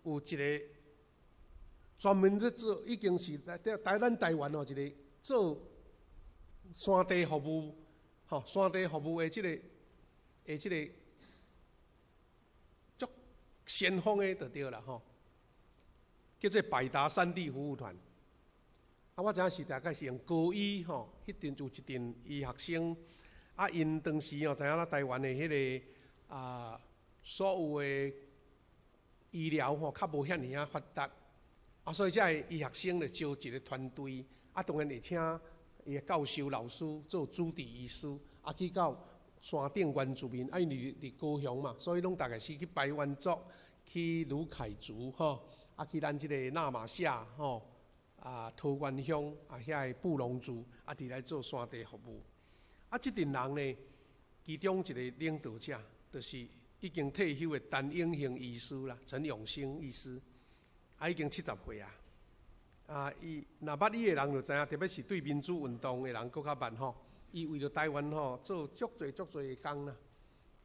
有一個專門咧做，已經是台台咱台灣吼一個做山地服務，吼山地服務的這個足先鋒的就對啦吼，叫做百達山地服務團。啊，我知影是大概是用高醫吼，彼陣有一陣醫學生，啊，𪜶當時吼知影咱台灣的彼个啊，所有的醫療吼較無遐爾仔發達，啊，所以這个醫學生就招一個團隊，啊，當然會請伊的教授、老師做主治醫師，啊，去到山頂原住民，啊，因為佇高雄嘛，所以攏大概是去排灣族、去魯凱族吼，啊，去咱這個那瑪夏吼。啊，桃源鄉啊，遐个布農族啊，佇來做山地服務。啊，這陣人呢，其中一個領導者，就是已經退休的陳永興醫師啦，陳永興醫師，啊，已經70歲啊。啊，伊若捌伊的人就知影，特別是對民主運動的人閣較捌吼。伊為著台灣吼做足濟足濟的工啦。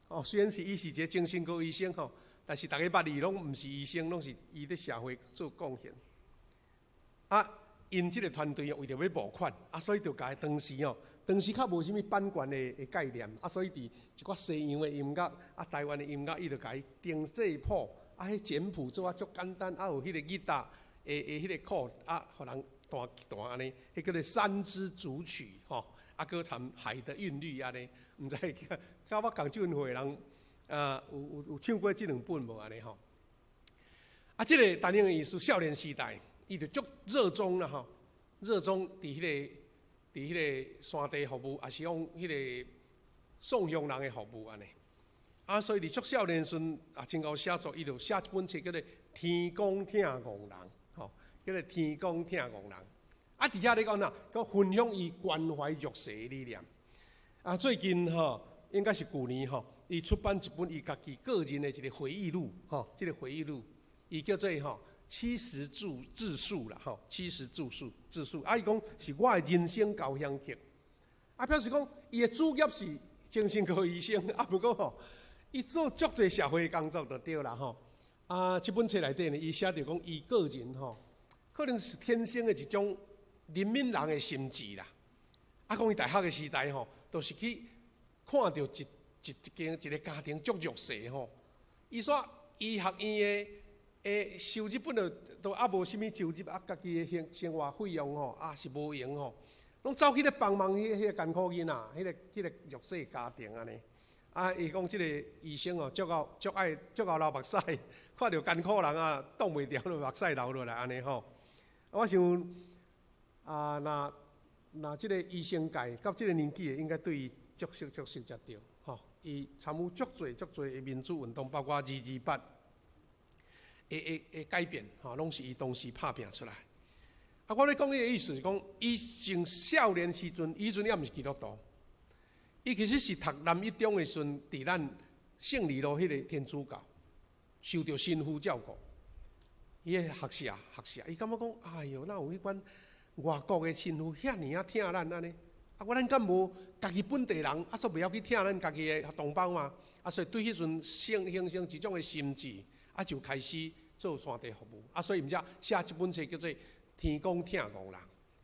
哦，雖然是伊是一個精神科醫生吼，但是逐家捌伊攏毋是醫生，攏是伊佇社會做貢獻。啊，𪜶這個團隊為著欲募款，啊，所以就共當時哦，當時較無啥物版權的概念，啊，所以佇一寡西洋的音樂，啊，台灣的音樂，伊就共伊定制譜，啊，彼簡譜做啊足簡單，啊，有彼個吉他的彼個 chord，啊，予人彈彈按呢，彼叫做山之組曲，吼，啊，閣參海的韻律按呢，毋知佮我仝種歲的人，啊，有唱過這兩本無按呢吼？啊，這個陳永醫師少年時代，伊就足熱衷啦吼，熱衷佇彼個山地服務，抑是講彼個送鄉人的服務按呢。啊，所以佇足少年時陣啊，真𠢕寫作，伊就寫一本冊叫做《天公疼戇人》，吼，叫做《天公疼戇人》。啊，佇遐咧講哪，閣分享伊關懷弱勢的理念。啊，最近吼，應該是舊年吼，伊出版一本伊家己個人的一個回憶錄，吼，這個回憶錄，伊叫做吼。七十自述啦，吼，七十自述自述。啊，伊講是我的人生交響曲。啊，表示講伊的主業是精神科醫生，啊，毋過吼，伊做足濟社會工作就對啦，吼。啊，這本冊內底呢，伊寫著講伊個人吼，可能是天生的一種憐憫人的心志啦。啊，講伊大學的時代吼，都是去看著一一一間一個家庭足弱勢吼，伊煞醫學院的收入本來都猶無啥物收入，啊，家己的生活費用吼，啊是無閒吼，攏走去咧幫忙彼個艱苦囡仔，彼個弱勢家庭按呢。啊，伊講這個醫生哦，足𠢕足愛足𠢕流目屎，看著艱苦人啊，擋袂牢，就目屎流落來按呢吼。我想啊，若若這個醫生界到這個年紀的，應該對伊足熟足熟才對吼。伊參與足濟足濟的民主運動，包括228的改變，吼，攏是伊當時拍拚出來。啊，我咧講彼个意思是講，伊從少年時陣，伊彼陣猶毋是基督徒，伊其實是讀南一中的時陣，佇咱勝利路彼个天主教，受著神父照顧。伊的學舍學舍，伊感覺講，哎喲，哪有彼款外國的神父遐爾仔疼咱按呢？啊，我咱敢無家己本地人，啊，煞袂曉去疼咱家己的同胞嘛？啊，所以對彼陣形成一種的心志，啊，就開始做山地服務。啊，所以毋才寫這本冊叫做《天公疼戇人》。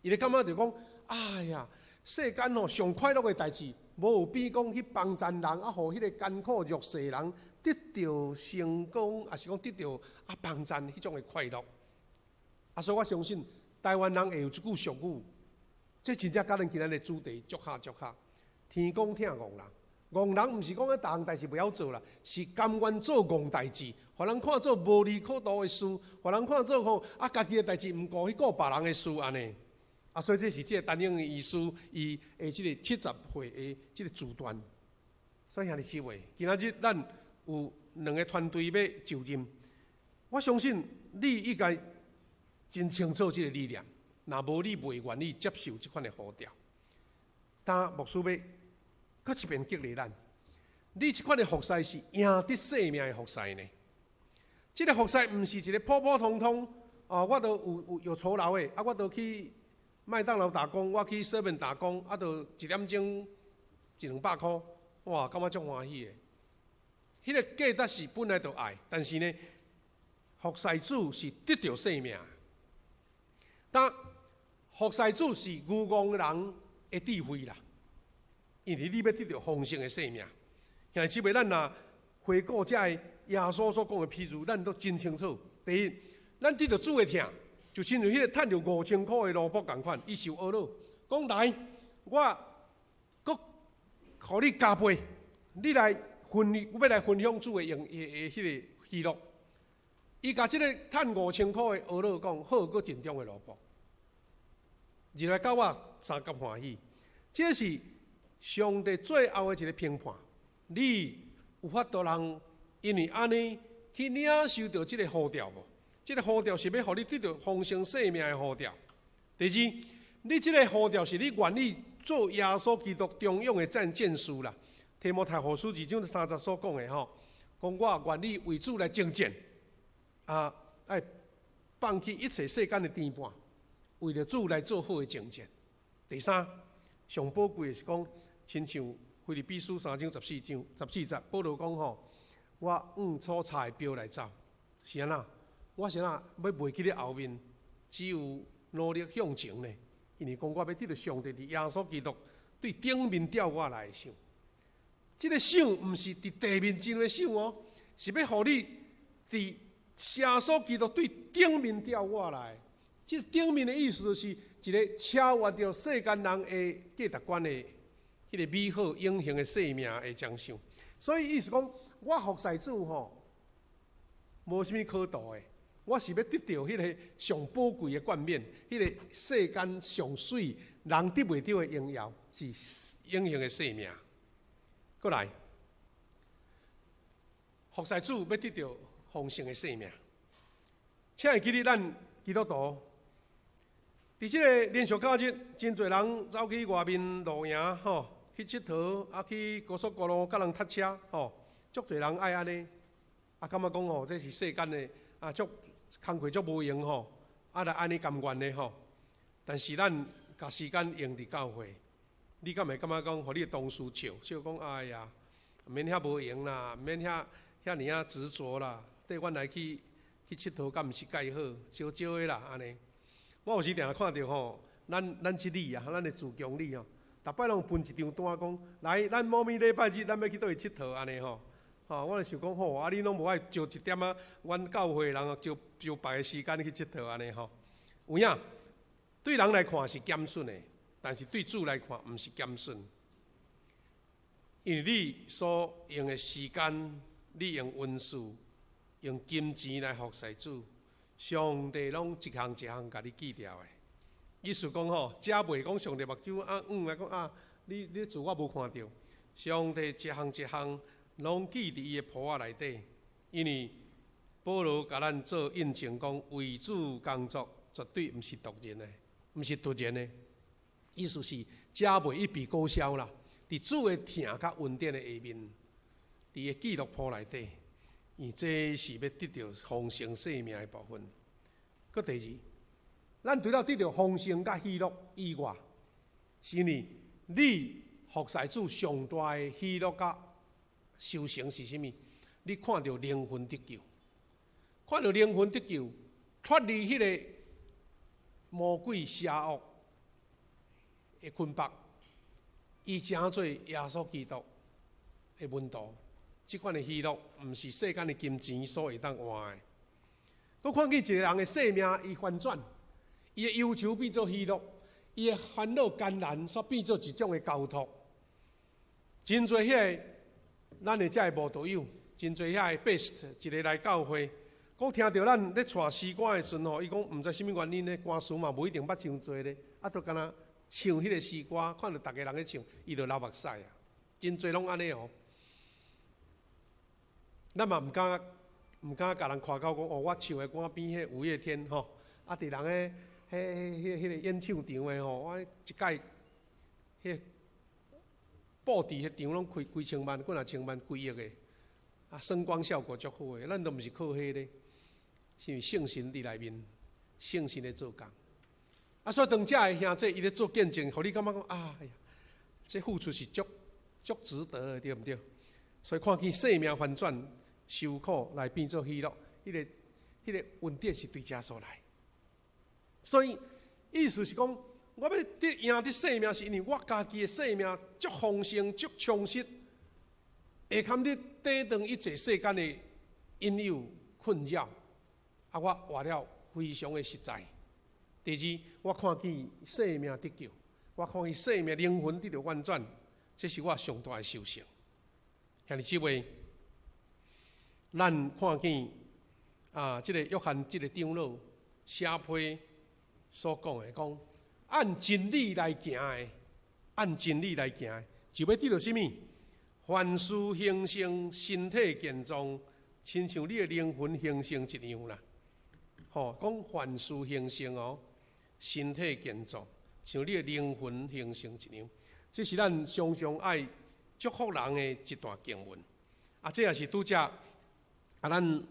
伊咧感覺就講，哎呀，世間吼上快樂的代誌，無有比講去幫助人，啊，予彼個艱苦弱勢人得著成功，抑是講得著啊幫助彼種的快樂。啊，所以我相信台灣人會有這句俗語，這真正佮咱今仔日的主題足合足合。天公疼戇人。戇人毋是講彼逐項代誌袂曉做啦，是甘願做戇代誌，予人看做無利可圖的事，予人看做吼啊，家己的代誌毋顧，去顧別人的事按呢。啊，所以這是這個陳英的醫師伊的這個70歲的這個自傳。所以兄弟姊妹，今仔日咱有兩個團隊欲就任，我相信你應該真清楚這個理念。若無你袂願意接受這款的呼召。但牧師欲閣一遍激勵咱，你這款的服侍是贏得性命的服侍呢？這個服侍毋是一個普普通通，哦，我都有酬勞的，啊，我都去麥當勞打工，我去 seven 打工，啊，都一點鐘一兩百箍，哇，感覺足歡喜的。彼個價值是本來就愛，但是呢，服侍主是得著性命。但服侍主是愚戇人的智慧啦，因為你欲得著豐盛的生命。兄弟姊妹，咱若回顧這个耶穌所講的譬喻，咱都真清楚。第一，咱得著主的疼，就親像彼個趁著5000箍的奴僕仝款，伊受呵咾，講來，我閣予你加倍，你來分，我欲來分享主的榮的彼個喜樂。伊共這個趁5000箍的呵咾講，好閣盡忠的奴僕。入來佮我相佮歡喜，這是上帝最後的一個評判。你有法度通因為按呢去領受著這個呼召無？這個呼召是欲予你得著豐盛生命的呼召。第二，你這個呼召是你願意做耶穌基督忠勇的戰士啦。提摩太後書二章三節所講的吼，講我願意為主來征戰，啊，愛放棄一切世間的牽絆。為著主來做好的征戰。第三，上寶貴的是講，親像腓立比書三章14章14節，保羅講吼，我往所插的標來走，是按怎？我是按怎欲袂記咧後面，只有努力向前呢？因為講我欲得著上帝佇耶穌基督對頂面召我來的賞。這個賞毋是佇地面上的賞哦，是欲予你佇耶穌基督對頂面召我來。這頂面的意思就是一個超越著世間人的價值觀的彼個美好永恆的生命的獎賞。所以意思講，我服侍主吼，無啥物可圖的，我是欲得著彼個上寶貴的冠冕，彼個世間上媠人得袂著的榮耀，是永恆的生命。閣來，服侍主欲得著豐盛的生命，請會記得咱基督徒。佇這個連續假日，真濟人走去外面露營吼，去𨑨迌，啊去高速公路佮人塞車吼，足濟人愛按呢，啊感覺講吼，這是世間的啊，足工課足無閒吼，啊來按呢甘願的吼。但是咱共時間用佇教會，你敢會感覺講，予你的同事笑笑講，哎呀，毋免遐無閒啦，毋免遐遐爾仔執著啦，綴阮來去去𨑨迌，敢毋是蓋好，少少的啦，按呢。我有時定定看著吼，咱這里啊，咱的主經理吼，逐擺攏分一張單講，來，咱某物禮拜日咱欲去佗位𨑨迌按呢吼，吼，我就想講吼，啊你攏無愛招一點仔，阮教會人招招別个時間去𨑨迌按呢吼，有影，對人來看是減損的，但是對主來看毋是減損，因為你所用的時間，你用恩賜、用金錢來服侍主。上帝攏一項一項共你記牢的。意思講吼，這袂講上帝目睭啊，嗯來講啊，你做我無看著。上帝一項一項攏記佇伊的簿仔內底，因為保羅共咱做印證講，為主工作絕對毋是徒然的，毋是徒然的。意思是，這袂一筆勾銷啦。佇主的疼佮恩典的下面，佇伊的記錄簿內底。因為這是欲得著豐盛生命的部分。閣第二，咱除了得著豐盛佮喜樂以外，是因為你服侍主上大的喜樂佮收成是啥物？你看著靈魂得救，看著靈魂得救，脫離彼個魔鬼邪惡的捆綁，伊成做耶穌基督的門徒。這款的喜樂，毋是世間的金錢所會當換的。閣看見一個人的生命，伊翻轉，伊的憂愁變做喜樂，伊的煩惱艱難，煞變做一種的交託。真濟遐個咱的遮个慕道友，真濟遐个 best 一个來教會，講聽著咱咧帶詩歌的時陣吼，伊講毋知啥物原因呢，歌詞嘛無一定捌傷濟咧，啊，都敢若唱彼個詩歌，看著逐家人咧唱，伊就流目屎啊！真濟攏按呢哦。咱嘛毋敢共人誇口講哦，我唱的歌比彼五月天吼，啊，佇人的彼彼彼個演唱場的吼，我一擺彼布置彼場攏開幾千萬、幾若千萬、幾億的，啊，聲光效果足好的，咱都毋是靠彼个，是因為聖神佇內面，聖神咧做工。啊，所以當遮的兄弟伊咧做見證，予你感覺講啊，哎呀，這付出是足足值得的，對毋對？所以看見生命翻轉，受苦來變做喜樂，彼個恩典是對遮所來。所以意思是講，我欲得贏得生命，是因為我家己的生命足豐盛、足充實，會堪得抵擋一切世間的引誘困擾。啊，我活了非常的實在。第二，我看見生命得救，我看見生命靈魂得著翻轉，這是我上大的收成。兄弟姊妹，咱看見啊，這個約翰這個長老寫批所講的，講按真理來行的，按真理來行的，就欲得著啥物？凡事興盛，身體健壯，親像你的靈魂興盛一樣啦。吼，講凡事興盛哦，身體健壯，像你的靈魂興盛一樣。這是咱常常愛祝福人的一段經文。啊，這也是拄才啊，咱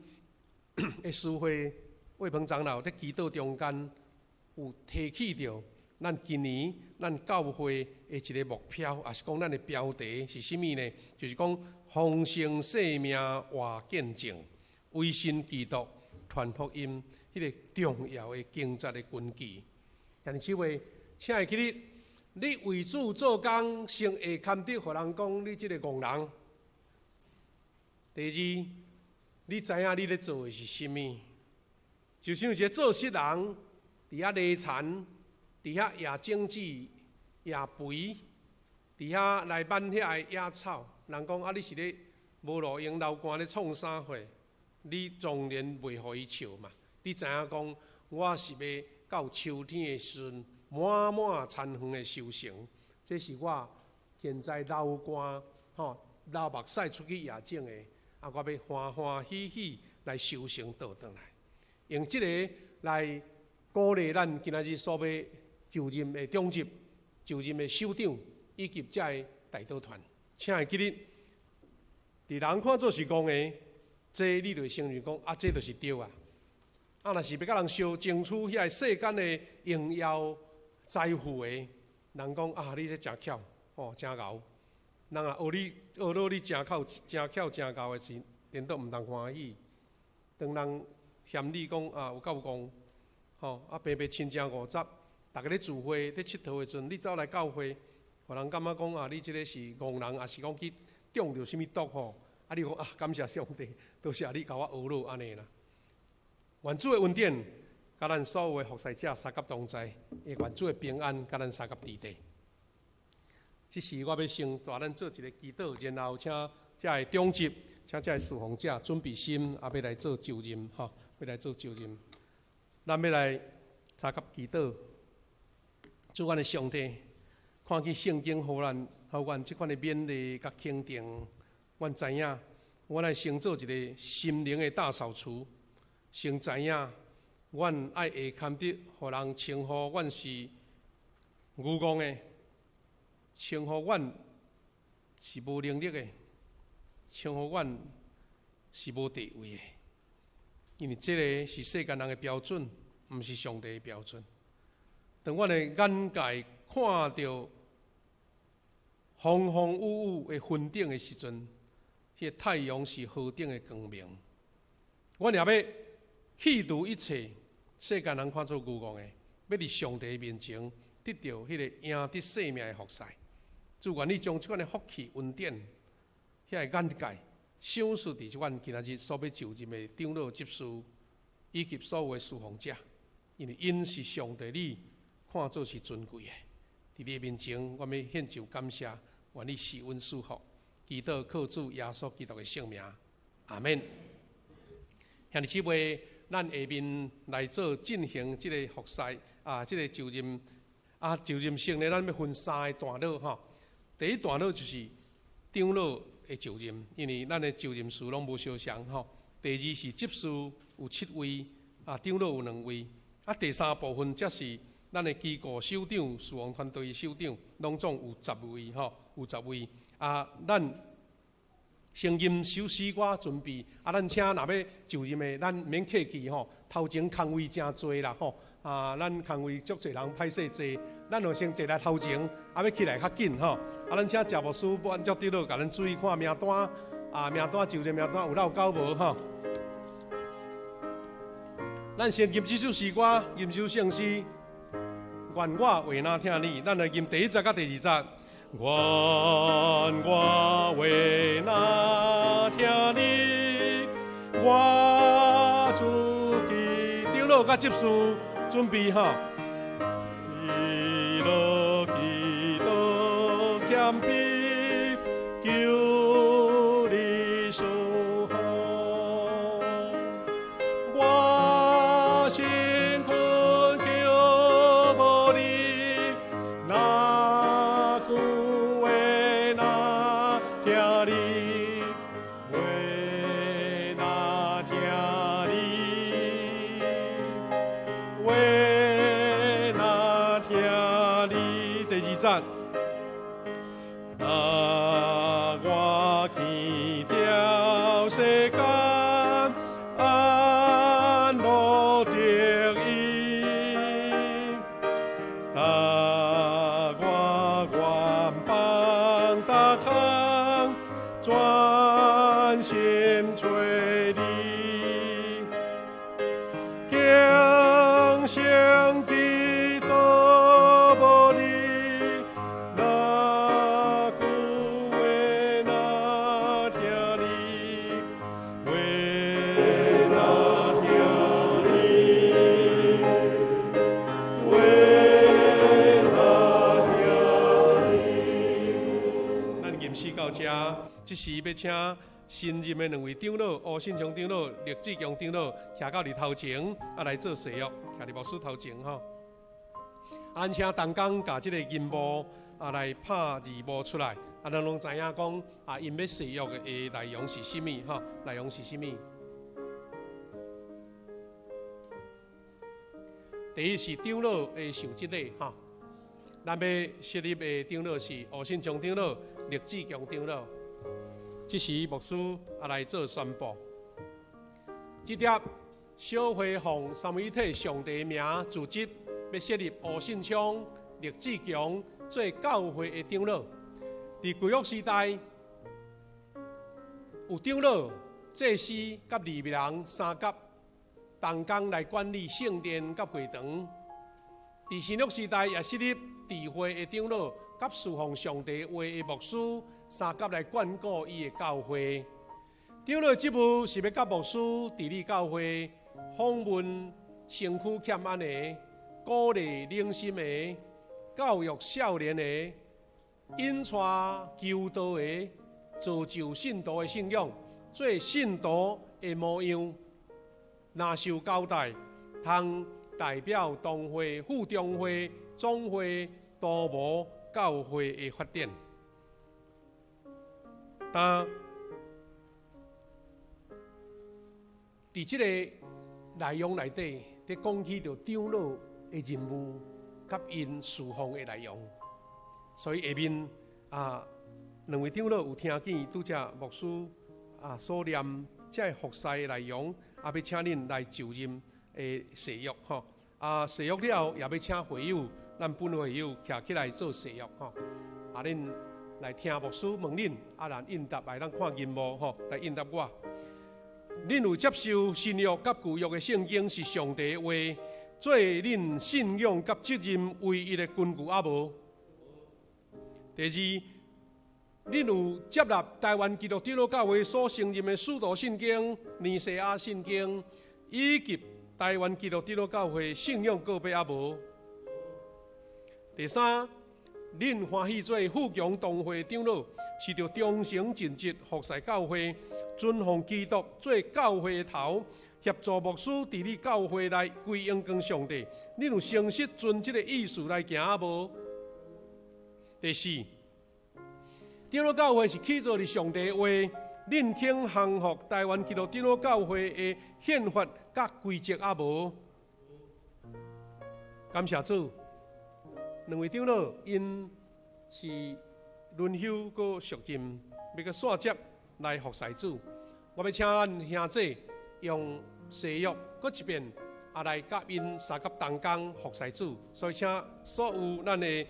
的司會魏鵬長老佇祈禱中間有提起著，咱今年咱教會的一個目標，也是講咱的標題是啥物呢？就是講豐盛生命活見證，委身基督傳福音，彼個重要的工作的根基。兄弟姊妹，請會記得，你為主做工，先會堪得予人講你這個戇人。第二，你知影你咧做的是啥物？就像一個做穡人，佇遐犁田，佇遐野種子、野肥，佇遐來挽遐个野草。人講啊，你是咧無路用流汗咧創啥貨？你當然袂予伊笑嘛。你知影講，我是欲到秋天的時陣，滿滿田園的收成。這是我現在流汗吼流目屎出去野種的，啊，我欲歡歡喜喜來收成倒轉來，用這个來鼓勵咱今仔日所欲就任的長執、就任的首長以及遮个代禱團，請會記得，佇人看做是戇的，這你就會承認講啊，這就是對啊。啊，若是欲共人相爭取遐个世間的榮耀財富的，人講啊，你這誠巧，哦，誠𠢕。人若學你學落你誠巧、誠巧、誠𠢕的時，顛倒毋通歡喜。當人嫌你講啊有夠戇，吼啊平平親情50，逐家咧聚會咧𨑨迌的時陣，你走來教會，予人感覺講啊，你這个是戇人，抑是講去中著啥物毒吼？啊，你講啊，感謝上帝，多謝你共我學落按呢啦。願主的恩典，佮咱所有的服侍者相佮同在，也願主的平安，佮咱相佮佇底。這時我欲先帶咱做一个祈禱，然後請遮个長執，請遮个侍奉者準備心，啊，欲來做就任，吼，欲來做就任。咱欲來相佮祈禱，主阮的上帝，看見聖經予咱，予阮這款的勉勵佮肯定，阮知影，阮愛先做一个心靈的大掃除，先知影，阮愛會堪得予人稱呼阮是愚戇的，稱呼阮是無能力的，稱呼阮是無地位的，因為這个是世間人的標準，毋是上帝的標準。當阮的眼界看著風風雨雨的雲頂的時陣，彼个太陽是何等的光明。阮也欲去除一切世間人看做愚戇的，欲佇上帝面前得著彼个贏得生命的福勢。主願你將這款的福氣恩典，遐个眼界，賞賜佇阮今仔日所欲就任的長老執事以及所有的侍奉者，因為𪜶是上帝你看做是尊貴的。佇你面前，阮欲獻上感謝，願你賜恩賜福，祈禱靠主耶穌基督的聖名，阿門。兄弟姊妹，咱下面來做進行這个服侍啊，這个就任啊，就任式呢，咱欲分三个段落吼。第一段落就是長老的就任，因為咱的就任事攏無相仝吼。第二是執事有七位，啊，長老有兩位。啊，第三部分則是咱的機構首長、事奉團隊首長，攏總有十位吼，有十位。啊，咱先吟首詩歌準備，啊，咱請若欲就任的，咱毋免客氣吼，頭前空位誠濟啦吼。啊，咱空位足濟人歹勢坐，咱就先坐來頭前，啊，欲起來較緊吼。啊，咱請謝牧師按照長老，共咱注意看名單，啊，名單就任名單有落勾無吼？咱先吟這首詩歌，吟這首聖詩。願我話若疼你，咱來吟第一節佮第二節。願我話若疼你，我主基長老佮執事準備吼。基督基督謙卑，求你賜福。我心懇求無你，哪句話若疼你，話若疼你，話若疼你。第二節。若我棄掉世間安樂得意，但我願放逐項，專心揣你，敬虔基督無你，哪句話若疼你，話若疼你，話若疼你。咱吟詩到這，這時欲請新任的兩位長老，吳信松長老、廖志強長老，徛到佇頭前，啊來做誓約，徛佇牧師頭前吼。咱請同工共這个銀幕啊來拍字幕出來，啊，咱攏知影講啊，𪜶欲誓約的內容是啥物吼？內容是啥物？第一是長老的受職禮吼，咱欲設立的長老是吳信松長老、廖志強長老。這時牧師啊來做宣布，這疊小會奉三位一體上帝名組織，欲設立吳信昌、廖志強做教會的長老。佇舊約時代，有長老、祭司佮利未人三級同工來管理聖殿佮會堂。佇新約時代，也設立智慧的長老佮侍奉上帝話的牧師三級來管顧伊的教會。長老職務是欲佮牧師治理教會，訪問身軀欠安的，鼓勵靈心的，教育少年的，引帶求道的，造就信徒的信仰，做信徒的模樣。若受交代，通代表同會、副中會、總會、圖謀教會的發展。但佇這个內容內底，佇講起著長老的任務佮𪜶侍奉的內容，所以下面啊，兩位長老有聽見拄才牧師啊所念這个服侍的內容，啊，欲請恁來就任的誓約吼。啊，誓約了後，也欲請會友，咱本會友徛起來做誓約吼。啊，恁來聽牧師問恁，啊，咱應答來，咱看銀幕吼，來應答我。恁有接受新約佮舊約的聖經是上帝的話，做恁信仰佮責任唯一的根據啊無？第二，恁有接納台灣基督長老教會所承認的使徒信經、尼西亞信經，以及台灣基督長老教會信仰告白啊無？第三，恁欢喜做富强同会长老，是著忠诚尽职服侍教会，尊奉基督做教会的头，协助牧师治理教会内归荣光上帝。恁有诚实遵这个意思来行啊无？第四，长老教会是起造伫上帝的话，恁肯降服台湾基督长老教会的宪法佮规则啊无？感谢主。两位长老，𪜶是轮休阁续任，欲阁续接来服侍主。我欲请咱兄姐用誓约阁一遍，也来佮𪜶相佮同工服侍主。所以请所有咱的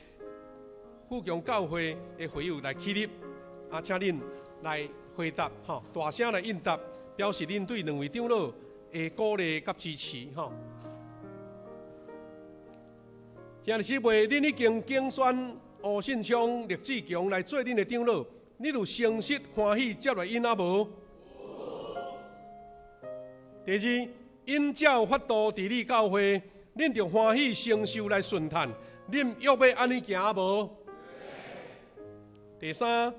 富强教会的会友来起立，啊，请恁来回答，吼，大声来应答，表示恁对两位长老的鼓励佮支持，吼。兄弟姊妹，恁已经拣选吴信昌、廖志强来做恁的长老，你有诚实欢喜接纳𪜶啊无？第二，𪜶照法度治理教会，恁著欢喜承受来顺趁，恁约欲按呢行无？第三，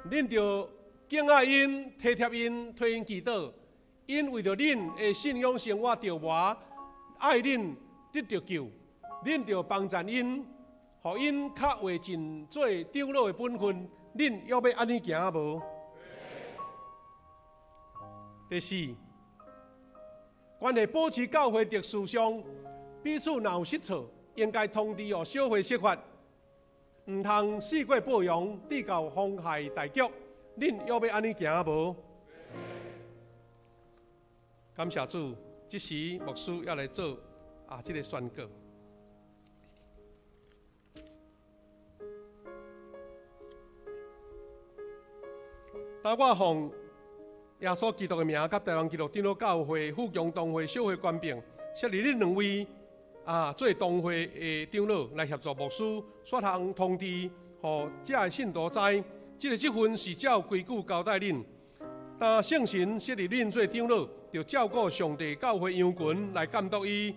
恁著敬爱𪜶、体贴𪜶、替𪜶祈祷，𪜶为著恁的信仰生活著磨，爱恁得著救。恁著帮赞𪜶，予𪜶较会尽做长老的本分。恁约欲按呢行无？第四，关系保持教会秩序上，彼此若有失错，应该通知予小会释法，毋通四过报扬，致到妨害大局。恁约欲按呢行无？感谢主，这时牧师要来做这个宣告。当我奉耶稣基督的名，佮台湾基督长老教会富强同会小会官兵，设立恁两位做同会的长老来协助牧师，说通通知，予遮的信徒知，这个职分是照规矩交代恁。当圣神设立恁做长老，著照顾上帝教会羊群来监督伊，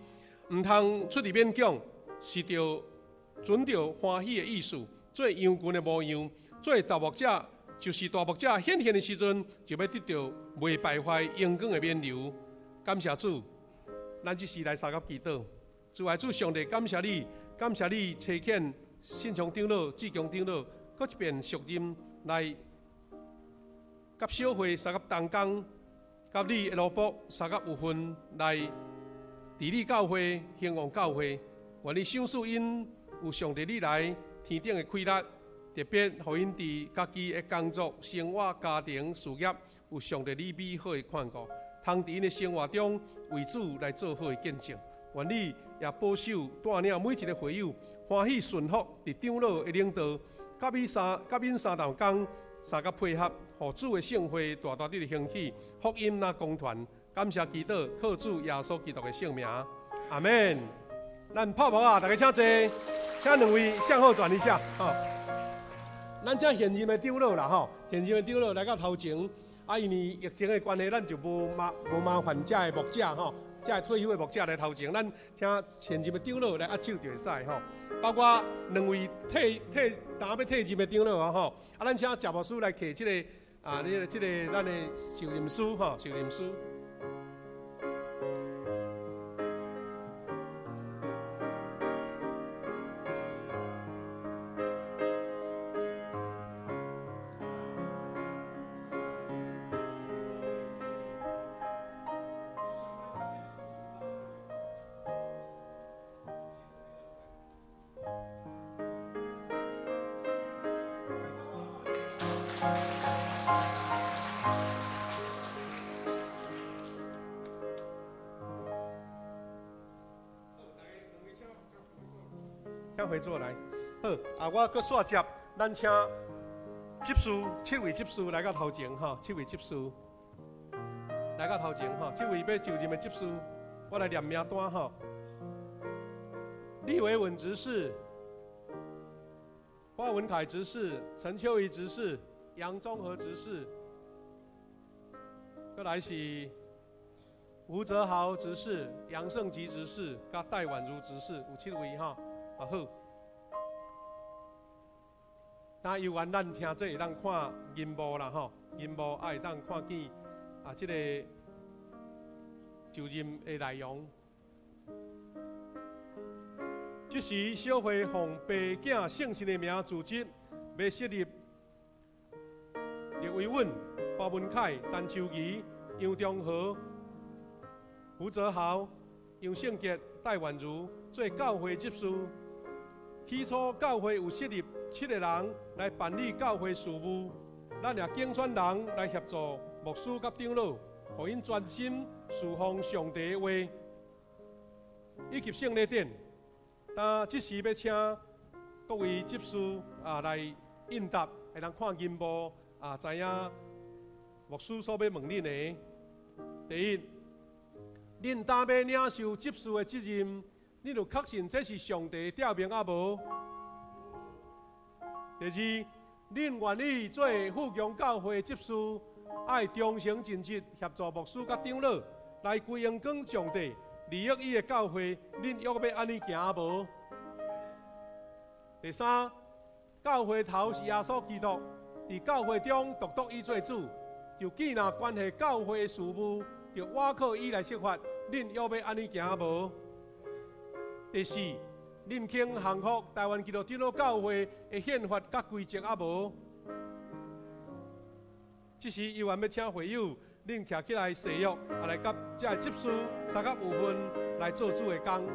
毋通出入勉强，是著遵照欢喜的意思，做羊群的模样，做大牧者。就是大牧者显现的时阵，就欲得著袂败坏荣光的冕旒。感谢主，咱这时来相佮祈祷。主爱主上帝，感谢你，感谢你差遣信长长老、志强长老，阁一遍续任来，佮小会相佮同工，佮你的奴仆相佮有份来治理教会、兴旺教会。愿你赏赐𪜶有上帝你来天顶的快乐。特别予𪜶伫家己的工作、生活、家庭、事业，有上帝你美好的看顾，通伫𪜶的生活中为主来做好的见证。愿你也保守带领每一个会友欢喜顺服伫长老的领导，佮𪜶三同工，相佮配合，予主的圣会大大的兴起，福音若广传。感谢祈祷，靠主耶稣基督的圣名，阿们。咱泡泡啊，大家请坐，请两位向后转一下，吼。咱请现任的长老啦，吼，现任的长老来到头前，啊，因为疫情的关系，咱就无麻烦遮的牧者吼，遮的退休的牧者来头前，咱请现任的长老来握手就会使吼。包括两位今欲退任的长老啊吼，啊，咱请谢牧师来摕这个啊，这个咱的受任书吼，受任书。回座来，好，啊，我阁煞接，咱请执事七位执事来到头前吼，七位执事来到头前吼，七位欲就任的执事，我来念名单吼。立维文执事、花文凯执事、陈秋怡执事、杨宗和执事，阁来是吴泽豪执事、杨胜吉执事、佮戴婉如执事，有七位吼。啊好，那猶原咱聽這會當看銀幕啦吼，銀幕也會當看見啊，這個就任的內容。這時，小會奉爸囝聖神的名辭職，欲設立黎維穩、包文凱、陳秋儀、楊中和、胡澤豪、楊勝傑、戴婉如做教會執事。起初，教會有設立七个人來辦理教會事務，咱也揀選人來協助牧師佮長老，予𪜶專心事奉上帝的話，以及聖禮典。但這時欲請各位執事啊來應答，會當看銀幕啊，知影牧師所欲問恁的。第一，恁擔欲領受執事的責任，恁有確信這是上帝的召命抑無？第二，恁願意做富強教會執事，愛忠誠盡職協助牧師佮長老來歸榮光上帝，利益伊的教會，恁約欲按呢行無？第三，教會頭是耶穌基督，佇教會中獨獨伊做主，就既若關係教會的事務，就倚靠伊來設法，恁約欲按呢行無？第四，恁肯降服台灣基督長老教會的憲法佮規則抑無？這時，猶原欲請會友，恁徛起來誓約，啊來佮這个執事相佮有份來做主的工。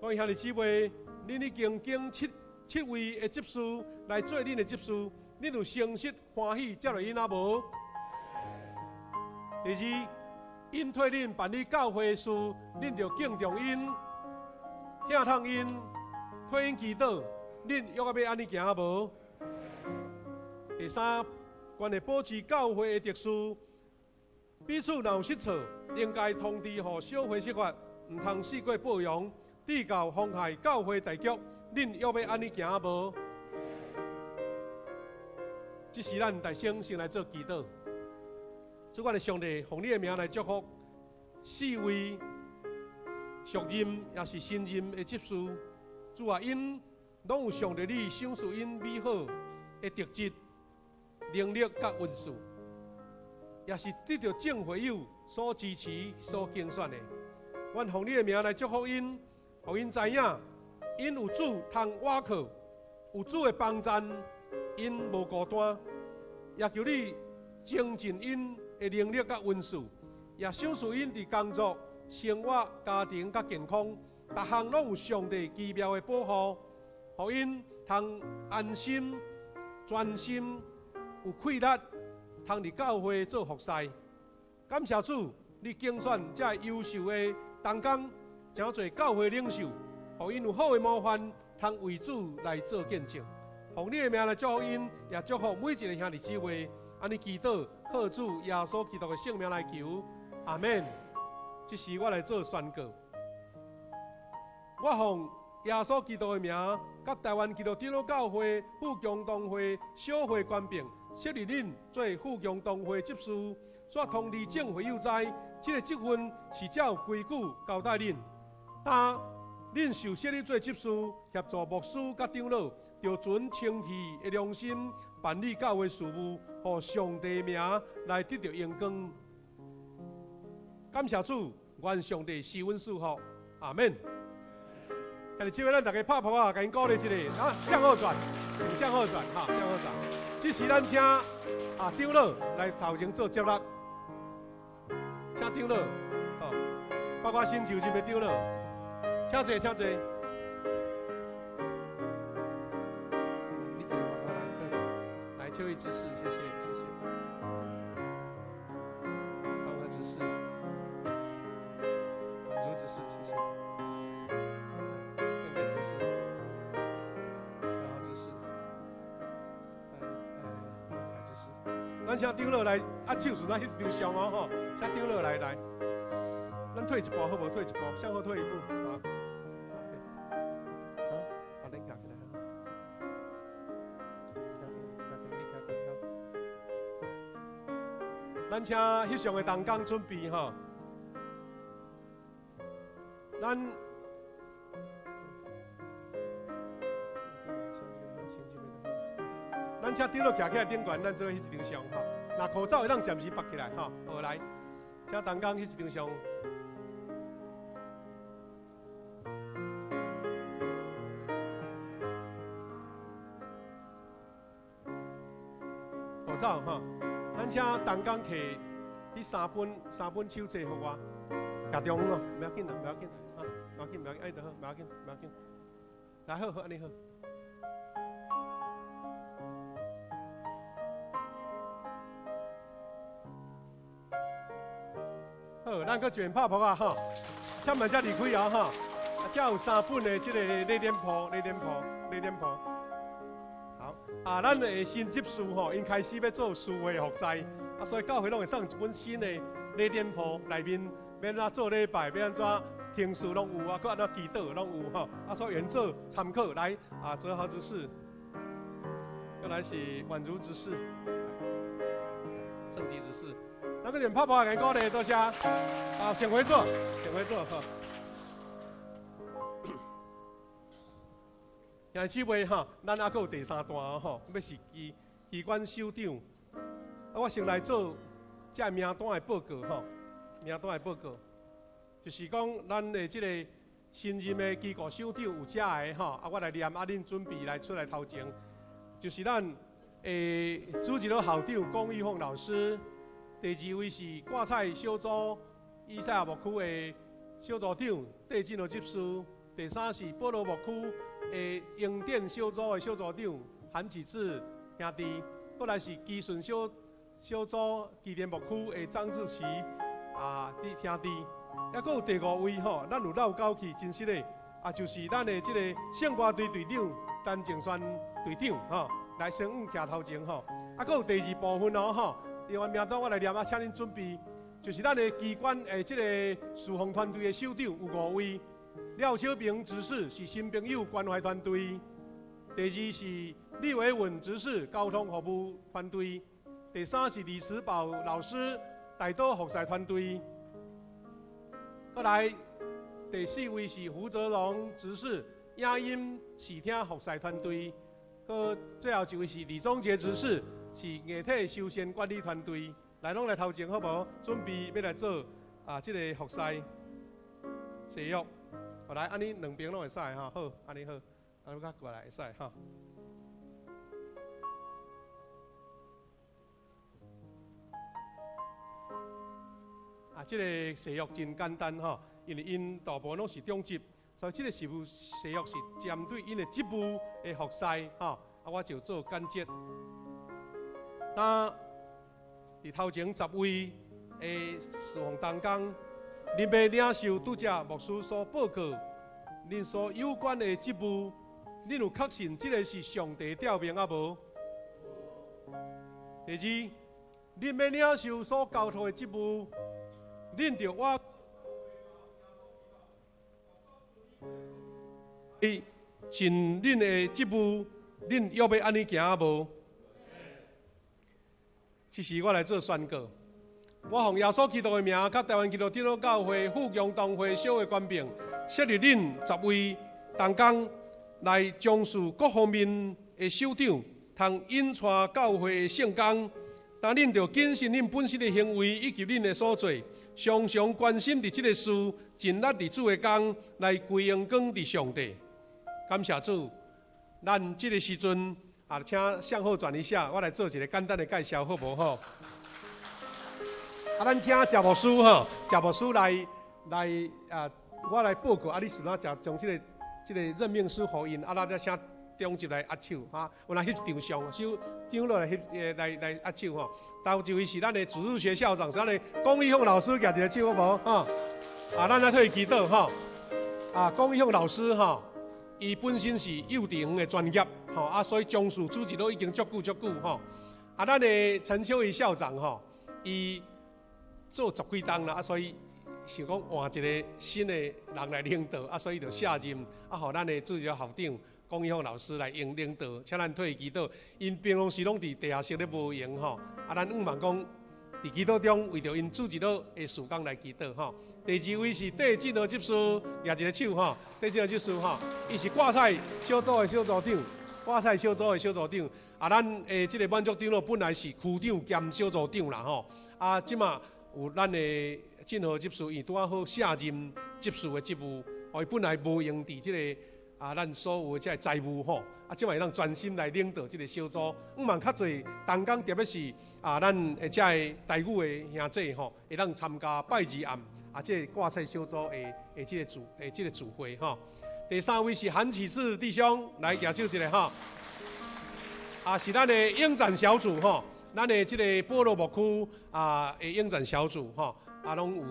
各位兄弟姊妹，恁已經揀七七位的執事來做恁的執事，恁有誠實歡喜接受𪜶抑無？第二，𪜶替恁辦理教會的事，恁著敬重𪜶、疼痛𪜶、替𪜶祈禱，恁約欲按呢行無？第三，關係保持教會的秩序，彼此若有失錯，應該通知予小會釋法，毋通四過報揚，致到妨害教會大局，恁約欲按呢行無？這時咱大聲先來做祈禱。主，阮的上帝，奉你的名來祝福四位屬任也是新任的執事。主啊，𪜶攏有上帝你賞賜𪜶美好的特質、能力佮恩賜，也是得著眾會友所支持、所揀選的。阮奉你的名來祝福𪜶，予𪜶知影，𪜶有主通倚靠，有主的幫贊，𪜶無孤單。也求你精進𪜶的能力佮恩賜，也賞賜𪜶佇工作、生活、家庭佮健康，逐項攏有上帝奇妙的保護，予𪜶通安心、專心、有氣力，通佇教會做服侍。感謝主，你揀選這優秀的同工，成做教會領袖，予𪜶有好的模範，通為主來做見證。奉你的名來祝福𪜶，也祝福每一个兄弟姊妹。按呢祈禱，靠主耶穌基督的聖名來求，阿門。這時我來做宣告，我奉耶穌基督的名，佮台灣基督長老教會富強堂會小會權柄，設立恁做富強堂會執事，煞通知眾會友知，這个職分是照規矩交代恁。當恁受設立做執事，協助牧師佮長老，著存清氣的良心辦理教會事務，予上帝名來得著榮光。感謝主，願上帝賜阮賜福，阿門。兄弟姊妹，咱逐家拍拍仔，共𪜶鼓勵一下，啊，向後轉，向後轉，哈，向後轉。這時咱請啊長老來頭前做接納，請長老，吼，包括新就任的長老，請坐，請坐。來，秋意執事，謝謝，謝謝。張和執事，滿足執事，謝謝。更更執事，小豪執事，來，執事。咱請長老來，啊，手術咱翕張相哦，吼，請長老來來。咱退一步好無？退一步，向後退一步，好。好，好，恁徛起來。咱請翕相的同工準備吼，咱咱请长老徛起来顶悬，咱做翕一张相吼。若口罩会当暂时拔起来吼。好来，请同工翕一张相。口罩吼，咱请同工摕彼三本三本手册予我，徛中央哦，袂要紧啦，袂要紧，哈，袂要紧，袂要紧，按呢就好，袂要紧，袂要紧。来好好，按呢好。好，咱阁一遍拍噗仔吼，请慢才离开哦吼。啊，遮有三本的这个礼典簿，礼典簿，礼典簿。好，啊，咱的新执事吼，𪜶开始欲做司会服侍，啊，所以教会拢会送一本新的礼典簿，内面欲按怎做礼拜，欲按怎程序拢有啊，阁按怎祈祷拢有吼。啊，所以用做参考来啊，泽豪执事，阁来是宛如执事，圣吉执事。咱阁一遍拍噗仔共鼓励，多谢。啊，请回座，请回座哈。兄弟姊妹哈，咱犹阁有第三段吼，欲是机机关首长。啊，我先来做这名单的报告吼，名单的报告，就是讲咱的这个新任的机构首长有遮个吼，啊，我来念，啊，恁准备来出来头前，就是咱的主日学校长龚玉凤老师，第二位是挂菜小组以赛亚牧区的小组长戴进和执事，第三是保罗牧区的营殿小组的小组长韩启志兄弟，过来是基顺小小组基甸牧区的张志奇啊兄弟，犹阁有第五位吼，咱有落交去，真实的啊，就是咱的这个圣歌队队长陈静轩队长吼，来先往徛头前吼，啊，阁有第二部分哦吼，另外名单我来念啊，请恁准备，就是咱的机关的这个事奉团队的首长有五位。廖秋平执事是新朋友关怀团队，第二是李维稳执事交通服务团队，第三是李慈宝老师大岛服侍团队，阁来第四位是胡泽荣执事影音视听服侍团队，阁最后一位是李宗杰执事是硬体修缮管理团队，来拢来头前好无？准备欲来做啊这个服侍誓约。好来，按呢两边拢会使吼，好，按呢好，按呢较过来会使吼。啊，这个誓约真简单吼，因为𪜶大部分拢是长执，所以这个事务誓约是针对𪜶的职务的服侍吼。啊，我就做简洁。那伫头前10位的事奉同工。恁欲领受拄才牧师所报告，恁所有关的职务，恁有确信这个是上帝调命啊无？第二，恁欲领受所交托的职务，恁著我尽恁的职务，恁约欲按呢行啊无？这时我来做宣告。我奉耶稣基督的名，佮台湾基督长老教会富强同会小的权柄，设立恁10位同工来从事各方面的首长，通引带教会的圣工。但恁著谨慎恁本身的行为以及恁的所做，常常关心伫这个事，尽力伫主的工来归荣光伫上帝。感谢主，咱这个时阵啊，请向后转一下，我来做一个简单的介绍，好无吼？啊，咱请谢牧师吼，谢牧师来来啊，我来报告啊，你是怎将将这个这个任命书予𪜶，啊，咱再请长执来握手哈，有人翕一张相，首长老来翕，来来握手吼。头一位是咱的主日学校长，是咱的龚玉凤老师，举一个手好无吼？啊，咱来替伊祈祷吼。啊，龚玉凤老师吼，伊本身是幼稚园的专业吼，啊，所以从事主日都已经足久足久吼。啊，咱的陈秋怡校长吼，伊做10几冬啦，啊，所以想讲换一个新的人来领导，啊，所以就卸任，啊，予咱的主日学校长龚玉凤老师来领领导，请咱替伊祈祷。𪜶平常时拢伫地下室咧无闲吼，啊，咱向望讲伫祈祷中为著𪜶主日学的事工来祈祷吼。第二位是戴进和执事，举一个手吼，戴进和执事吼，伊是挂菜小组的小组长，挂菜小组的小组长。啊，咱的這個滿足長老本來是區長兼小組長啦吼。啊，這馬有咱的進和執事，伊拄仔好卸任執事的職務，哦，伊本來無閒佇這個啊，咱所有的這個財務吼，啊，這馬會當專心來領導這個小組。毋茫較濟同工，特別是啊，咱的這個台語的兄弟吼，會當參加拜二暗啊，這個掛菜小組的的這個聚的這個聚會吼。第三位是韓啟智弟兄，來舉手一下吼。啊，是咱的影展小組吼，咱的這個菠蘿牧區啊的影展小組吼，啊，攏有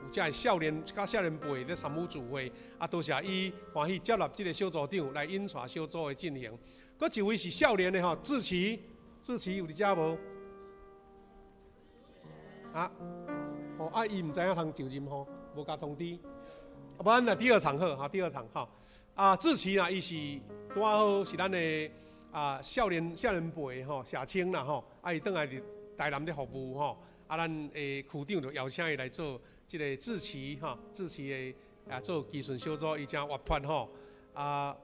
有這個少年佮少年輩咧參與聚會，啊，多謝伊歡喜接納這個小組長來引帶小組的進行。閣一位是少年的吼，志奇，志奇有佇遮無？啊，哦，啊，伊毋知影通就任吼，無共通知。啊，無咱來第二場好，哈，第二場吼。啊，志奇啦，伊是拄仔好是咱的啊少年少年輩吼，社青啦吼，啊，伊轉來佇台南咧服務吼，啊，咱的區長就邀請伊來做這個志奇吼，志奇的啊做基順小組，伊誠活潑吼，啊，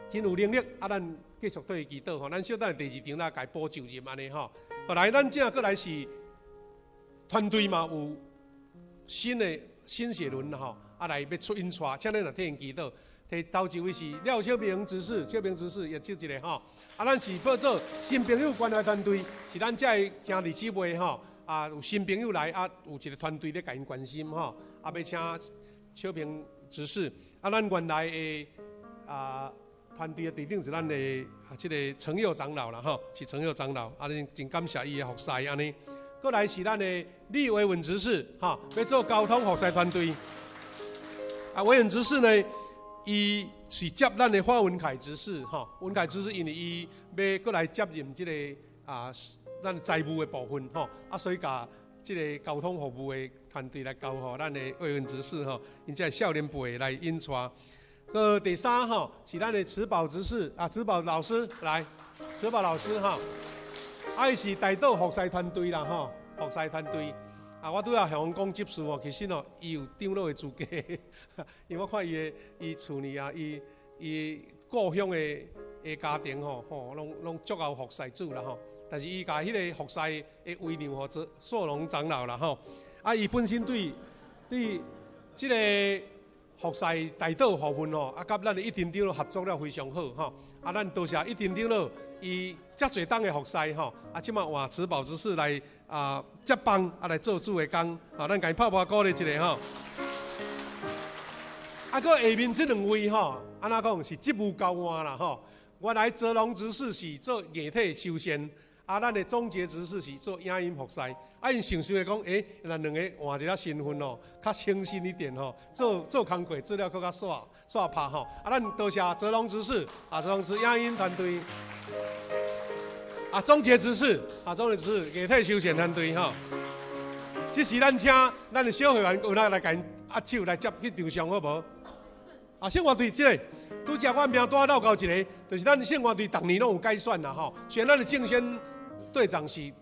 真有能力，啊，咱繼續對伊祈禱吼，咱小等下第二場啦，共伊補就任按呢吼。後來咱這過來是團隊嘛，有新的新血輪吼，啊來欲出引帶，請恁來替𪜶祈禱。第頭一位是廖秋明執事，秋明執事也接一個吼。啊，咱是報做新朋友關懷團隊，是咱這个兄弟姊妹吼，啊有新朋友來啊，有一個團隊咧共𪜶關心吼。啊，欲請秋平執事，啊，咱原來的啊團隊的隊長是咱的啊這個陳佑長老啦吼，是陳佑長老，啊，真感謝伊的服侍按呢。閣來是咱的李維穩執事，吼，欲做交通服侍團隊。啊，維穩執事呢，伊是接咱的花文凱執事，吼，文凱執事因為伊欲閣來接任這個啊，咱財務的部分，吼，啊，所以共這個交通服務的團隊來交予咱的維穩執事，吼，𪜶這少年輩來引帶。閣第三吼，是咱的慈寶執事，啊，慈寶老師來，慈寶老師吼，啊，伊是大島服侍團隊啦，吼，服侍團隊。啊，我拄仔向講執事吼，其實吼，伊有長老的資格，因為我看伊的伊厝裡啊，伊伊故鄉的的家庭吼，吼，攏攏足𠢕服侍主啦吼。但是伊共彼個服侍的委任予做碩龍長老啦吼。啊，伊本身對對這個服侍大島部分吼，啊，佮咱的一丁長老合作了非常好吼。啊，咱多謝一丁長老，伊遮濟冬的服侍吼，啊，這馬換慈寶執事來。啊，接棒啊來做主的工，啊，咱共伊拍破鼓勵一下吼。啊，閣下面這兩位吼，按怎講是職務交換啦吼。原來澤龍執事是做硬體修繕，啊，咱的總結執事是做影音服侍。啊，𪜶想想會講，欸，咱兩个換一下身份哦，較清新一點吼，做做工課做了閣較煞煞拍吼。啊，咱多謝澤龍執事，啊，澤龍執事影音團隊。啊，總結執事，啊，總結執事，硬體修繕團隊吼。這時咱請咱的小會員有力來共𪜶握手來接彼張相好無？啊，聖歌隊這個，拄才我名單漏交一个，就是咱聖歌隊逐年攏有改選啦吼。雖然咱的正選隊長是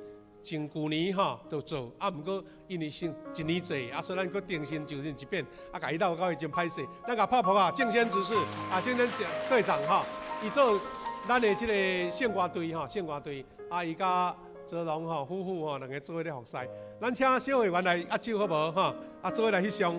前舊年吼就做，啊，毋過因為先一年做，啊，所以咱閣重新就任一遍，啊，共伊漏交伊真歹勢。咱共拍噗仔，正選執事，啊，正選隊長吼，伊做。咱的這個聖歌隊吼，聖歌隊啊，伊佮澤龍吼夫婦吼兩个做伙咧服侍。咱請小會員來握手好無吼？啊，做伙來翕相。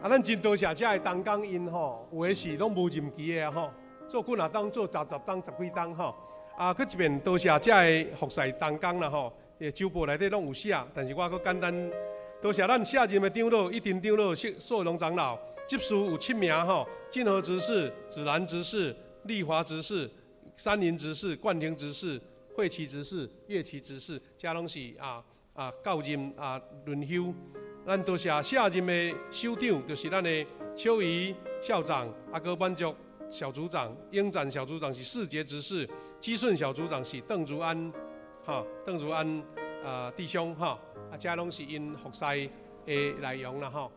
啊，咱真多謝遮的同工𪜶吼，有的是攏無任期的吼，做幾若冬，做十十冬、十幾冬吼。啊，閣一遍多謝遮的服侍同工啦吼，伊周報內底攏有寫，但是我閣簡單多謝咱卸任的長老、一丁長老、謝碩龍長老，執事有七名吼，進和執事、子蘭執事、丽华执事、山林执事、冠廷执事、慧琪执事、叶琪执事，遮拢是到任轮休。咱多谢下任的首长，就是咱的邱怡校长，阁满足小组长、英展小组长是世杰执事，基顺小组长是邓如安，邓如安弟兄，遮拢是𪜶服侍的内容啦。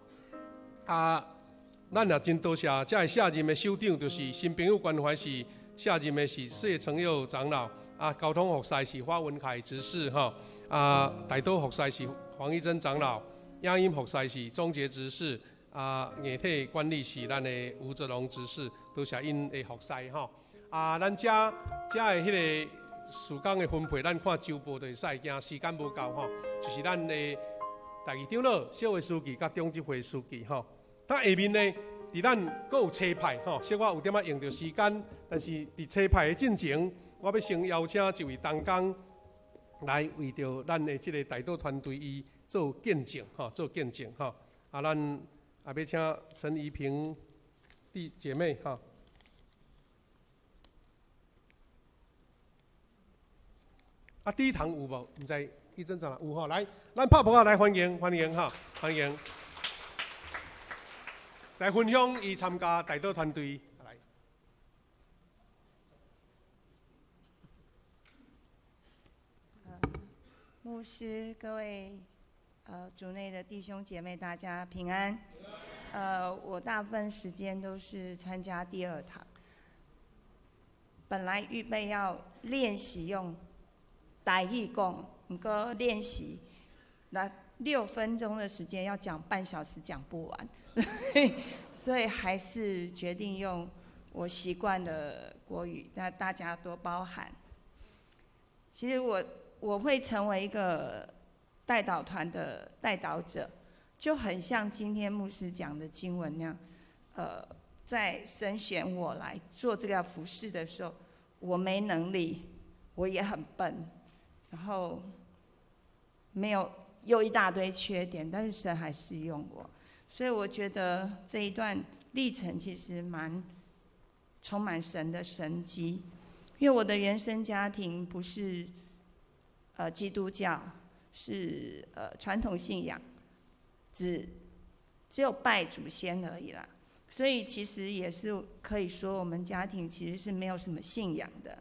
咱也真多谢遮个下任的首长，就是新朋友关怀是下任的是谢承佑长老，交通服侍是花文凯执事，大岛服侍是黄义珍长老，影音服侍是钟杰执事，硬体管理是咱的吴泽龙执事，多谢𪜶的服侍。咱遮遮的彼个事工的分配，咱看周报就会使，惊时间无够，就是咱的第二长老、小会书记佮中执会书记。那下面呢，伫咱阁有车派，小可有点仔用著时间，但是伫车派的进前，我欲先邀请一位同工来为著咱的这个代祷团队伊做见证，做见证。咱也欲请陈怡萍弟姐妹。第一堂有无？毋知伊阵怎有，来，咱拍噗仔来欢迎，欢迎，欢迎。来分享伊参加代祷团队。来。牧师，各位，主内的弟兄姐妹，大家平安。我大部分时间都是参加第二堂。本来预备要练习用台语讲，不过练习那6分钟的时间要讲半小时，讲不完。所以还是决定用我习惯的国语，那大家多包涵。其实我会成为一个代祷团的代祷者，就很像今天牧师讲的经文那样，在神选我来做这个服事的时候，我没能力，我也很笨，然后没有又一大堆缺点，但是神还是用我。所以我觉得这一段历程其实蛮充满神的神迹，因为我的原生家庭不是，基督教，是，传统信仰，只有拜祖先而已啦。所以其实也是可以说，我们家庭其实是没有什么信仰的。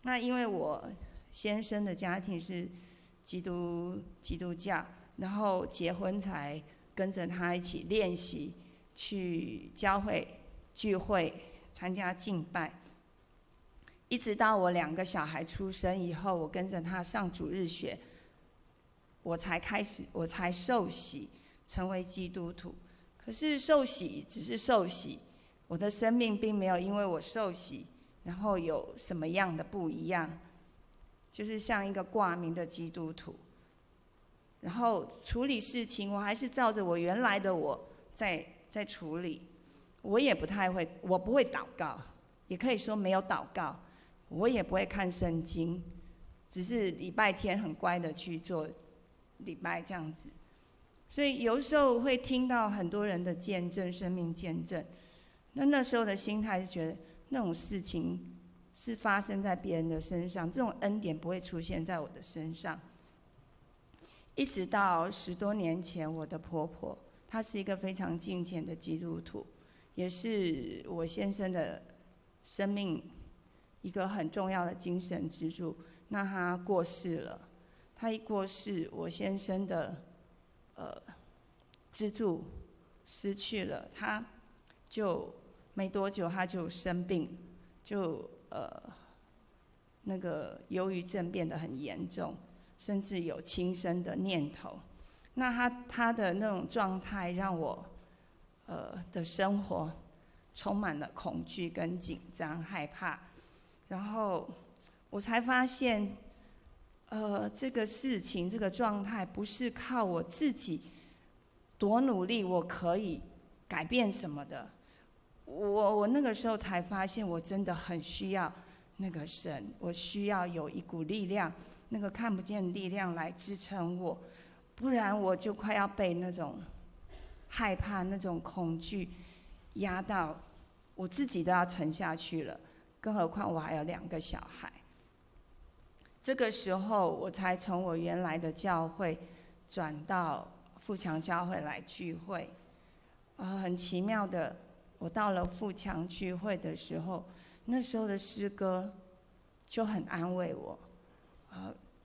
那因为我先生的家庭是基督教，然后结婚才跟着他一起练习去教会聚会、参加敬拜，一直到我2个小孩出生以后，我跟着他上主日学，我才受洗成为基督徒。可是受洗只是受洗，我的生命并没有因为我受洗，然后有什么样的不一样，就是像一个挂名的基督徒。然后处理事情，我还是照着我原来的我在处理。我也不太会，我不会祷告，也可以说没有祷告。我也不会看圣经，只是礼拜天很乖的去做礼拜这样子。所以有时候会听到很多人的见证，生命见证。那时候的心态就觉得那种事情是发生在别人的身上，这种恩典不会出现在我的身上。一直到10多年前，我的婆婆，她是一个非常敬虔的基督徒，也是我先生的生命一个很重要的精神支柱。那她过世了，她一过世，我先生的，支柱失去了，他就没多久他就生病，就，那个忧郁症变得很严重，甚至有轻生的念头。那他的那种状态让我，的生活充满了恐惧跟紧张、害怕。然后我才发现，这个事情、这个状态不是靠我自己多努力，我可以改变什么的。我那个时候才发现，我真的很需要那个神，我需要有一股力量，那个看不见的力量来支撑我，不然我就快要被那种害怕、那种恐惧压到，我自己都要沉下去了。更何况我还有两个小孩。这个时候，我才从我原来的教会转到富强教会来聚会。很奇妙的，我到了富强聚会的时候，那时候的诗歌就很安慰我。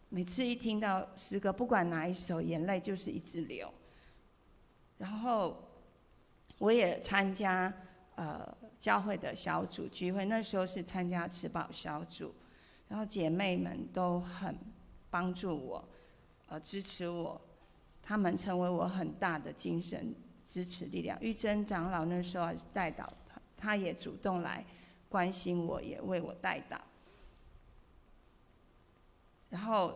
每次一听到诗歌，不管哪一首，眼泪就是一直流。然后我也参加教会的小组聚会，那时候是参加持宝小组，然后姐妹们都很帮助我，支持我，他们成为我很大的精神支持力量。玉珍长老那时候还是代祷，他也主动来关心我，也为我代祷。然后，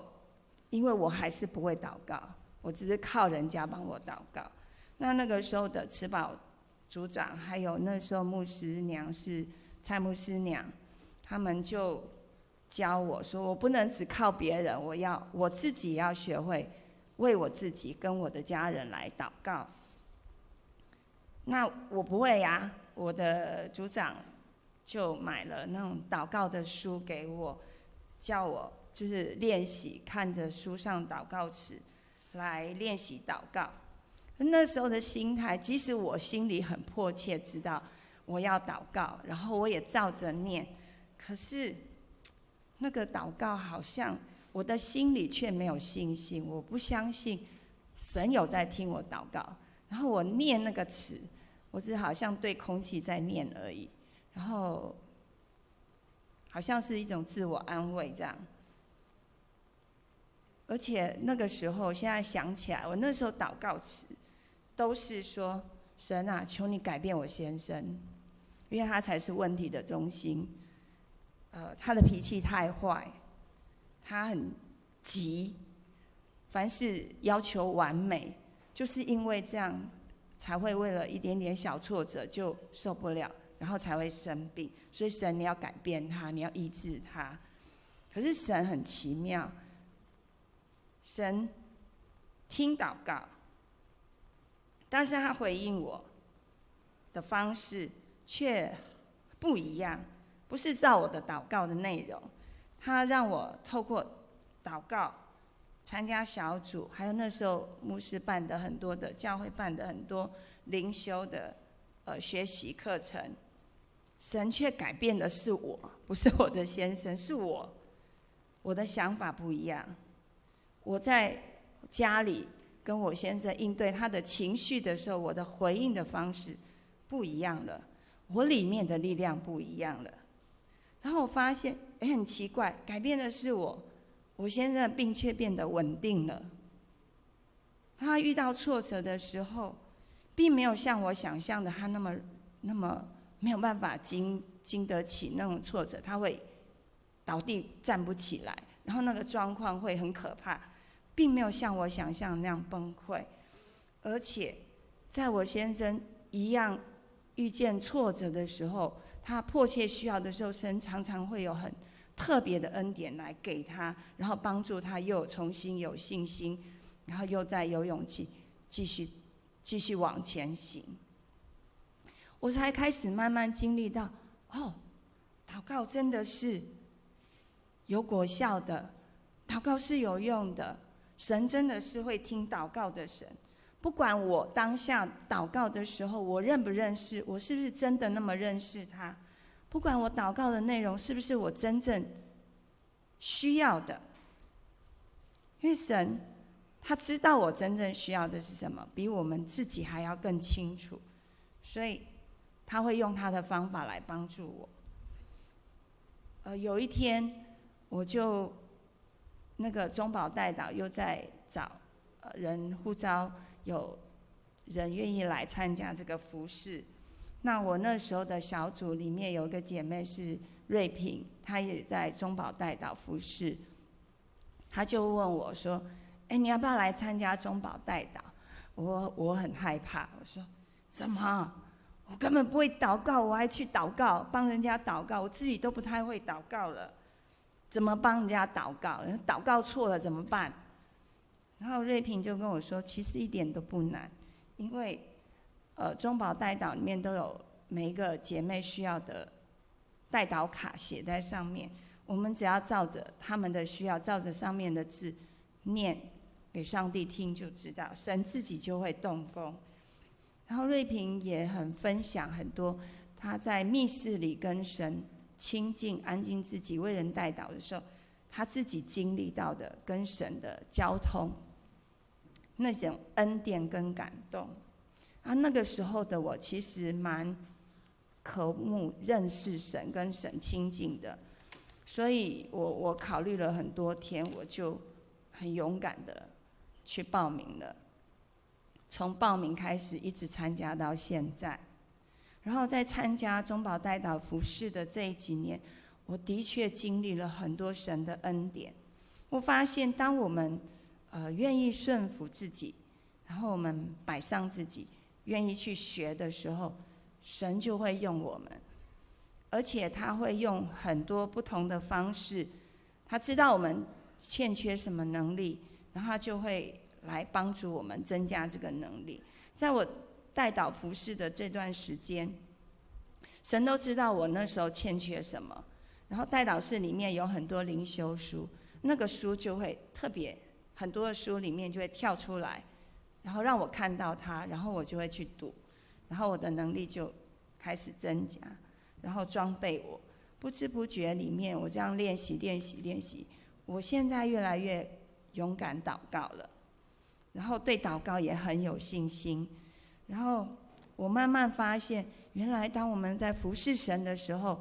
因为我还是不会祷告，我只是靠人家帮我祷告。那个时候的持宝组长，还有那时候牧师娘是蔡牧师娘，他们就教我说，我不能只靠别人，我要我自己要学会为我自己跟我的家人来祷告。那我不会呀，我的组长就买了那种祷告的书给我，叫我就是练习看着书上祷告词来练习祷告。那时候的心态，即使我心里很迫切知道我要祷告，然后我也照着念，可是那个祷告好像我的心里却没有信心，我不相信神有在听我祷告。然后我念那个词，我只好像对空气在念而已，然后好像是一种自我安慰这样。而且那个时候，现在想起来，我那时候祷告词都是说：“神啊，求你改变我先生，因为他才是问题的中心。他的脾气太坏，他很急，凡事要求完美，就是因为这样，才会为了一点点小挫折就受不了，然后才会生病。所以神，你要改变他，你要医治他。可是神很奇妙。”神听祷告，但是他回应我的方式却不一样，不是照我的祷告的内容。他让我透过祷告、参加小组，还有那时候牧师办的很多的教会办的很多灵修的学习课程，神却改变的是我，不是我的先生，是我，我的想法不一样。我在家里跟我先生应对他的情绪的时候，我的回应的方式不一样了，我里面的力量不一样了。然后我发现，哎，很奇怪，改变的是我，我先生的病却变得稳定了。他遇到挫折的时候，并没有像我想象的他那么那么没有办法经得起那种挫折，他会倒地站不起来，然后那个状况会很可怕，并没有像我想象那样崩溃。而且，在我先生一样遇见挫折的时候，他迫切需要的时候，神常常会有很特别的恩典来给他，然后帮助他又重新有信心，然后又再有勇气继续继续往前行。我才开始慢慢经历到，哦，祷告真的是有果效的，祷告是有用的，神真的是会听祷告的神。不管我当下祷告的时候，我认不认识，我是不是真的那么认识他？不管我祷告的内容是不是我真正需要的，因为神他知道我真正需要的是什么，比我们自己还要更清楚，所以他会用他的方法来帮助我。有一天我就那个中保代祷又在找人呼召，有人愿意来参加这个服事。那我那时候的小组里面有一个姐妹是瑞平，她也在中保代祷服事。她就问我说：“哎，你要不要来参加中保代祷？”我很害怕，我说：“什么？我根本不会祷告，我还去祷告，帮人家祷告，我自己都不太会祷告了，怎么帮人家祷告？祷告错了怎么办？”然后瑞平就跟我说：“其实一点都不难，因为中保代祷里面都有每一个姐妹需要的代禱卡寫在上面，我們只要照着他們的需要，照着上面的字念給上帝聽，就知道神自己就會動工。然後瑞平也很分享很多他在密室裡跟神親近、安靜自己、為人代禱的時候，他自己經歷到的跟神的交通，那種恩典跟感動。啊，那個時候的我其實蠻渴慕認識神、跟神親近的，所以我考慮了很多天，我就很勇敢的去報名了。從報名開始，一直參加到現在。然後在參加中保代禱服事的這幾年，我的確經歷了很多神的恩典。我發現，當我們願意順服自己，然後我們擺上自己，願意去學的時候，神就會用我們，而且他會用很多不同的方式。他知道我們欠缺什麼能力，然後他就會來幫助我們增加這個能力。在我代禱服事的這段時間，神都知道我那時候欠缺什麼。然後代禱室裡面有很多靈修書，那個書就會特別很多的書裡面就會跳出來，然後讓我看到它，然後我就會去讀，然後我的能力就開始增加，然後裝備我。不知不覺裡面，我這樣練習練習練習，我現在越來越勇敢禱告了，然後對禱告也很有信心。然後我慢慢發現，原來當我們在服侍神的時候，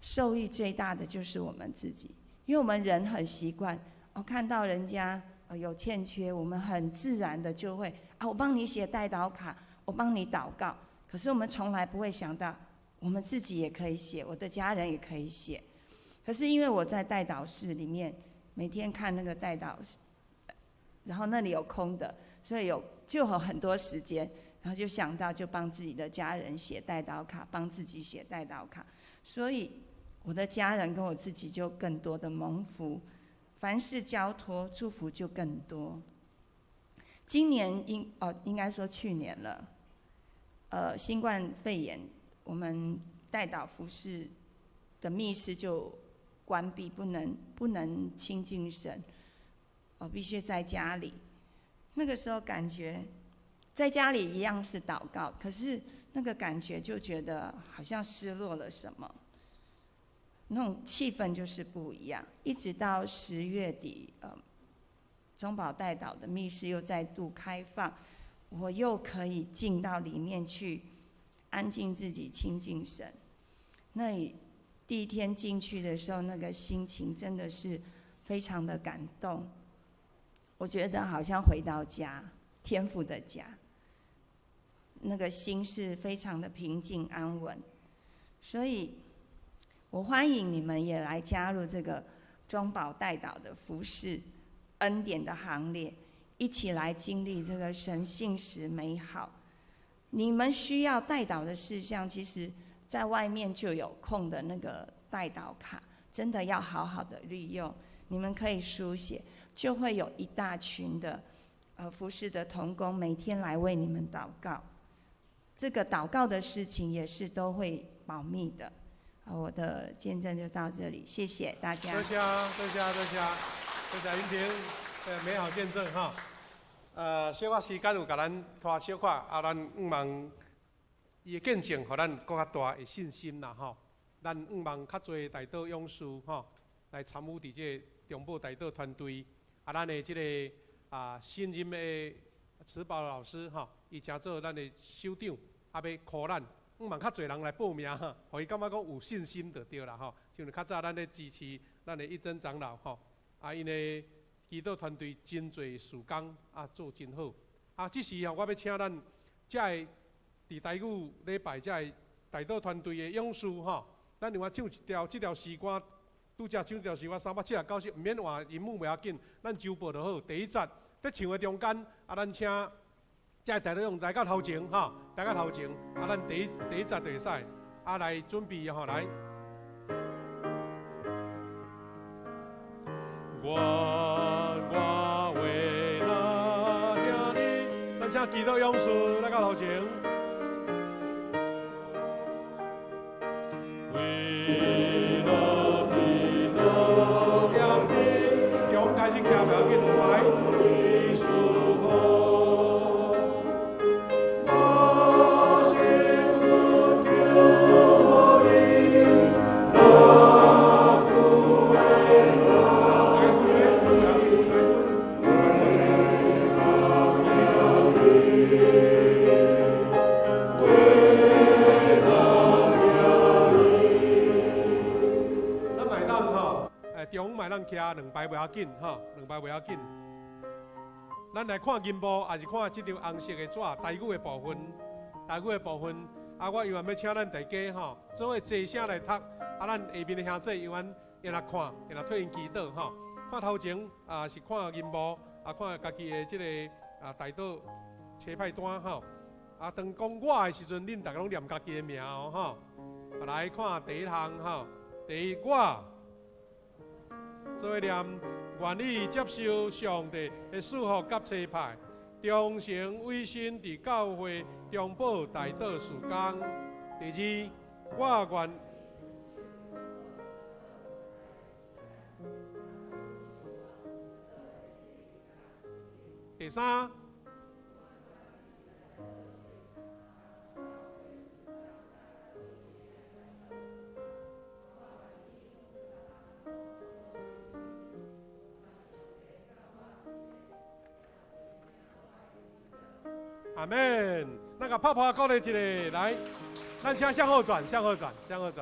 受益最大的就是我們自己，因為我們人很習慣，哦，看到人家有欠缺，我們很自然的就會啊，我幫你寫代禱卡，我幫你禱告。可是我們從來不會想到，我們自己也可以寫，我的家人也可以寫。可是因為我在代禱室裡面，每天看那個代禱室，然後那裡有空的，所以就有很多時間，然後就想到就幫自己的家人寫代禱卡，幫自己寫代禱卡，所以我的家人跟我自己就更多的蒙福，凡事交託，祝福就更多。今年應該說去年了，新冠肺炎，我們代禱服事的密室就關閉，不能親近神，我必須在家裡。那個時候感覺在家裡一樣是禱告，可是那個感覺就覺得好像失落了什麼，那種氣氛就是不一樣。一直到10月底，中保代禱的密室又再度開放，我又可以進到裡面去，安靜自己，親近神。那第一天進去的時候，那個心情真的是非常的感動。我覺得好像回到家，天父的家，那個心是非常的平靜安穩。所以，我歡迎你們也來加入這個中保代禱的服事恩典的行列，一起來經歷這個神信實美好。你們需要代禱的事項，其實在外面就有空的那個代禱卡，真的要好好的利用。你們可以書寫，就會有一大群的服事的同工每天來為你們禱告。這個禱告的事情也是都會保密的。我的見證就到這裡，謝謝大家。多謝，多謝，多謝，多謝雲平的美好見證哈。小可時間有共咱拖小可，啊，咱向望伊的見證，予咱閣較大的信心啦吼。咱向望較濟代禱勇士吼，來參與佇這個中保代禱團隊。啊，咱的這個新任的慈寶老師吼，伊正做咱的首長，啊，欲 call 咱，向望較濟人來報名哈，予伊感覺講有信心就對啦吼。像較早咱咧支持咱的一真長老吼，啊，𪜶的祈禱團隊真濟事工啊，做真好。啊，這時吼，我欲請咱遮个佇台語禮拜遮个代禱團隊的勇士吼，咱另外唱一條這條詩歌，拄才唱這條詩歌379首，毋免換音樂袂要緊，咱周報就好。第一節佇唱的中間，啊，咱請遮个代禱勇來到頭前吼，來到頭前，啊，咱第一節就會使，啊，來準備吼，來。我話若聽你，咱請祈禱勇士來到頭前。為開始徛，袂要緊，兩排。徛兩排袂要緊，吼，兩排袂要緊。咱來看銀幕，也是看這張紅色的紙，台語的部分，台語的部分。啊，我猶原欲請咱大家吼，做伙齊聲來讀。啊，咱下面的兄弟猶原會來看，會來替𪜶祈禱吼。看頭前啊，是看銀幕，啊，看家己的這個啊代禱冊派單吼。啊，當講我的時陣，恁逐个攏念家己的名哦吼。來看第一項吼，第一我。做伙念，願意接受上帝的賜福佮差派，忠誠委身佇教會中保代禱事工。第二，我願。第三。阿們，那個拍拍鼓勵一下，來，咱請向後轉，向後轉，向後轉。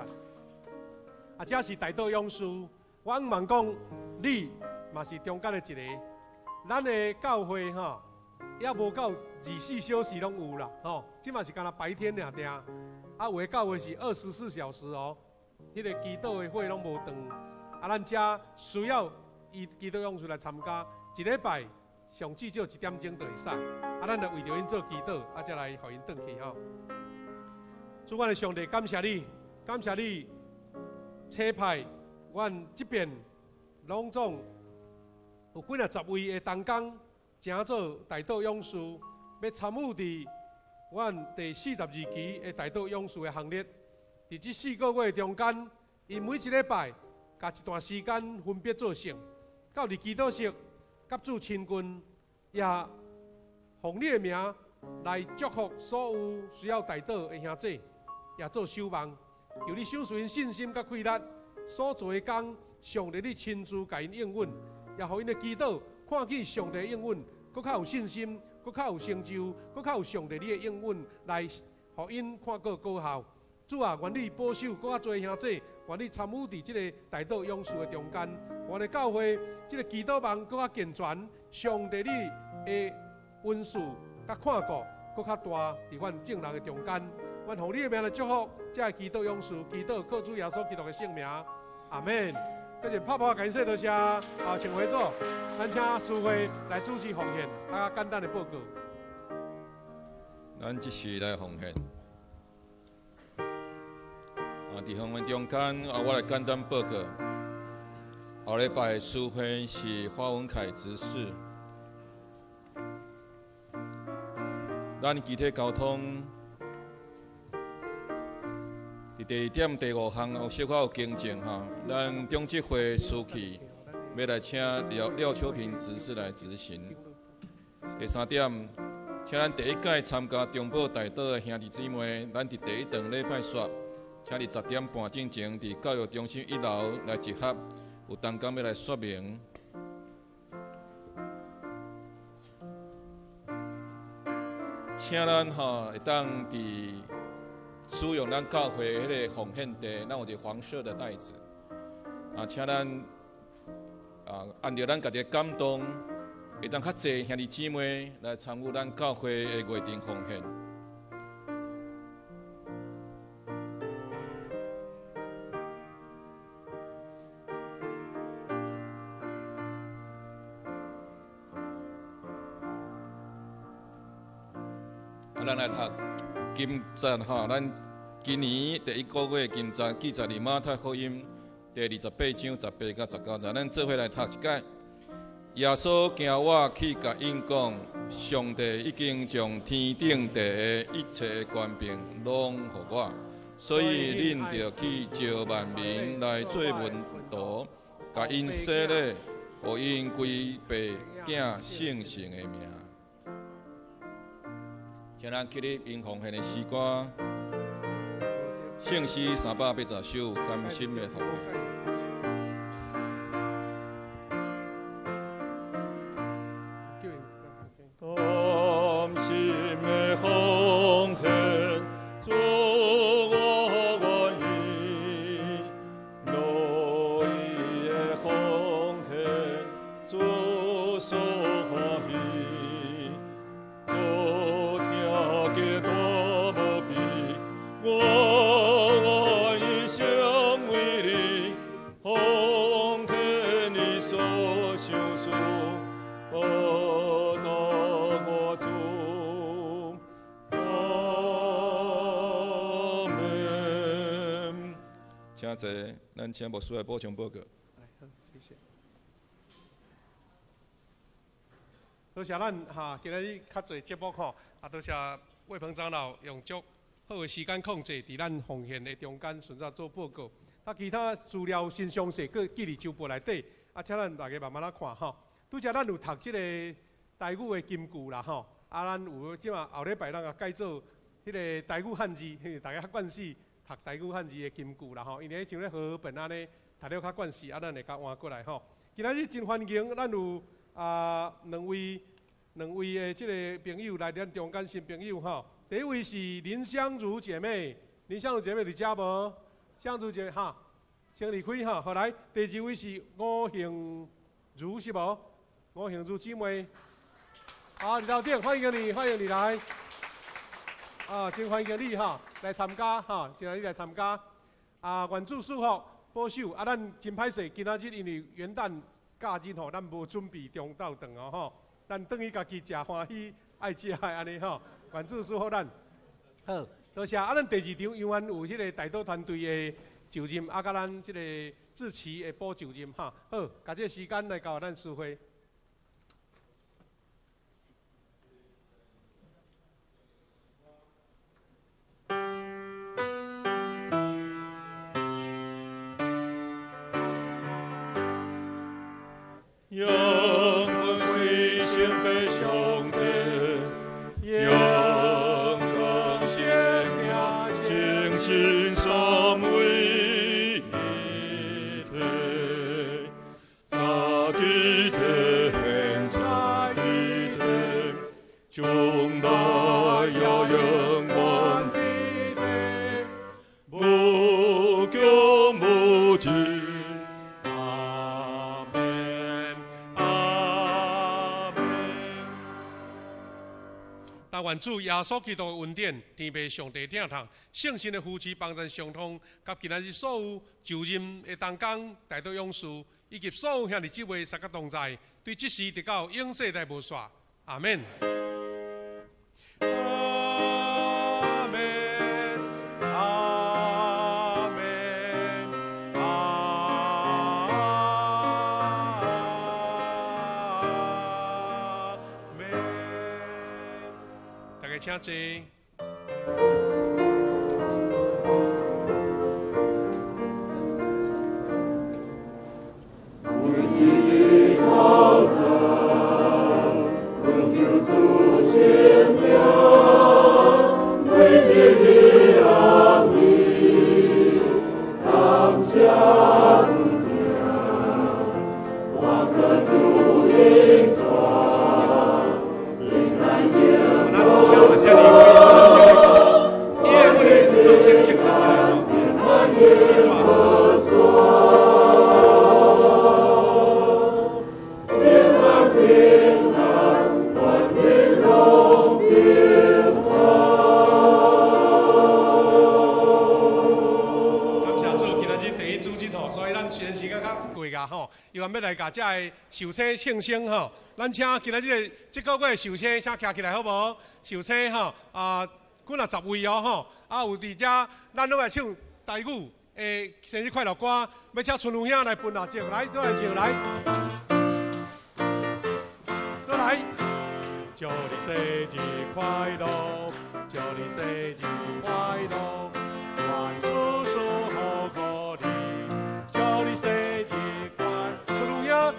啊，這是代禱勇士，我毋茫講，你嘛是中間的一個。咱的教會吼，猶無夠24小時攏有啦，吼，這嘛是干焦白天爾爾。啊，有的教會是24小時哦，彼個祈禱的會攏無斷。啊，咱遮需要伊祈禱勇士來參加，一禮拜。上至少1點鐘就會使，啊，咱就為著𪜶做祈禱，啊，才來予𪜶轉去吼。主，阮的上帝，感謝你，感謝你，差派阮這邊攏總有幾若十位的同工，成做代禱勇士，欲參與佇阮第42期的代禱勇士的行列。佇這4個月中間，𪜶每一禮拜，共一段時間分別做聖，到佇祈禱室。佮主親近，也奉你的名來祝福所有需要代禱的兄弟，也做守望。求你賞賜𪜶信心佮氣力，所做的工，上帝你親自共𪜶應允，也予𪜶的祈禱看見上帝應允，閣較有信心，閣較有成就，閣較有上帝你的應允來，予𪜶看過果效。主啊，願你保守閣較濟兄弟，願你參與佇這个代禱勇士的中間，願你教會這个祈禱網閣較健全，上帝你的恩賜佮看顧閣較大，佇阮眾人的中間。願奉你的名來祝福，這个祈禱勇士，祈禱靠主耶穌基督的聖名，阿們。跟住拍拍感謝多謝，啊，請回座，咱請司會來主持奉獻，啊，簡單的報告。咱這時來奉獻。啊，佇奉獻中間，啊，我來簡單報告。後禮拜司會是花文凱執事。咱集體交通佇第二點第五項有小可有更正吼，咱中執會司去欲來請廖廖秋平執事來執行。第三點，請咱第一屆參加中保代禱的兄弟姊妹，咱佇第一頓禮拜煞。請佇10點半進前，佇教育中心1樓來集合，有同工欲來說明。請咱吼會當佇使用咱教會彼個奉獻袋，咱有一個黃色的袋子。啊，請咱啊按著咱家己的感動，會當較濟兄弟姊妹來參與咱教會的月頂奉獻。咱來讀金節吼，咱今年第一個月金節記載佇馬太福音第28章18到19節，咱做伙來讀一擺。耶穌行我去共𪜶講，上帝已經將天頂地的一切的權柄攏予我，所以恁著去召萬民來做門徒，共𪜶洗禮，予𪜶规爸囝圣神的名。请咱起立，用奉献的诗歌，圣诗380首，甘心的奉献。甘心的奉献，主我愿意，乐意的奉献，主所欢喜，主听见大无比，我愿意成为你，奉献你所赏赐。报答我主，阿门。请坐，咱请牧师来补充报告。谢谢。多谢咱哈，今日较济节目吼，啊，多谢魏鹏长老用足好的时间控制，伫咱奉献的中间顺便做报告。啊，其他资料真详细，阁记伫周报内底，啊，请咱大家慢慢仔看吼。拄才咱有读这个台语的金句啦吼，啊，咱有这马后礼拜咱也改做彼个台语汉字，大家较惯势读台语汉字的金句啦吼，因为像咧和合本按呢读了较惯势，啊，咱会共换过来吼。今仔日真欢迎，咱有两位的这个朋友来咱中间新朋友吼。第一位是林香如姐妹，林香如姐妹伫遮无？香如姐哈，先离开哈。好来，第二位是吴杏如是无？吴杏如姊妹，好，伫头顶，欢迎你，欢迎你来。啊，真欢迎你哈，来参加哈，真欢迎你来参加。啊，愿主赐福保守。啊，咱真歹势，今仔日因为元旦假日吼，咱无准备中昼顿哦吼，咱转去家己食欢喜，爱食的按呢吼。愿主赐福咱。好，多谢。啊，咱第二场犹原有彼个代祷团队的就任，啊，佮咱这个志奇的补就任哈。好，共这个时间来交咱司会。仰望最圣的上帝，仰望圣子，精神三位一体，早伫天，在天，将来也永远伫天，无穷无尽。愿主耶稣基督的恩典、天父上帝疼痛、圣神的扶持、帮助相通，佮今仔日所有就任的同工、代祷勇士，以及所有兄弟姊妹三个同在，对这时直到永世代无煞。阿门。阿门，阿门，阿门。大家请坐。寿星庆生吼，咱请今仔日这个月寿星请徛起来好无？寿星吼啊，几若十位哦吼，啊有伫遮，咱拢来唱台语的生日快乐歌，欲请春如兄来分蜡烛，来，做来唱来，做来，祝你生日快乐，祝你生日快乐，愿主赐福予你，祝你生日快乐，春如兄。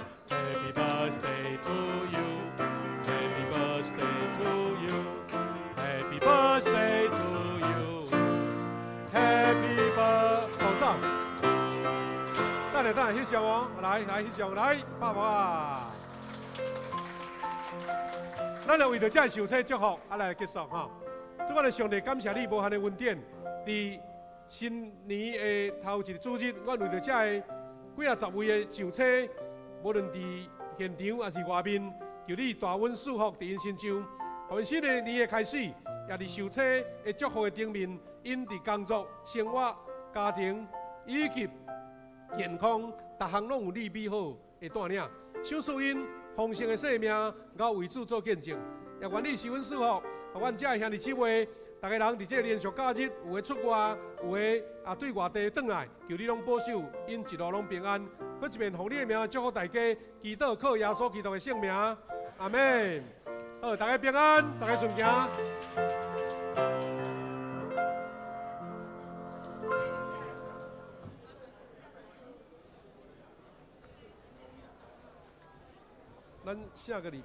咱來翕相哦，來來翕相，來拍無啊！咱來為著這个受洗祝福，啊來結束吼。主我的上帝，感謝你無限的恩典，佇新年的頭一個主日，阮為著這个幾仔十位的受洗，無論佇現場抑是外面，求你大恩賜福佇𪜶身上，予𪜶新的年的開始，也佇受洗的祝福的頂面，𪜶佇工作、生活、家庭以及健康，逐項攏有你美好的帶領。賞賜𪜶豐盛的生命，𠢕為主做見證。也願你賜恩賜福，予阮遮的兄弟姊妹，逐个人佇這個連續假日，有的出外，有的啊對外地轉來，求你攏保守，𪜶一路攏平安。閣一遍奉你的名祝福大家，祈禱靠耶穌基督的聖名，阿們。好，大家平安，大家順行。咱下個禮。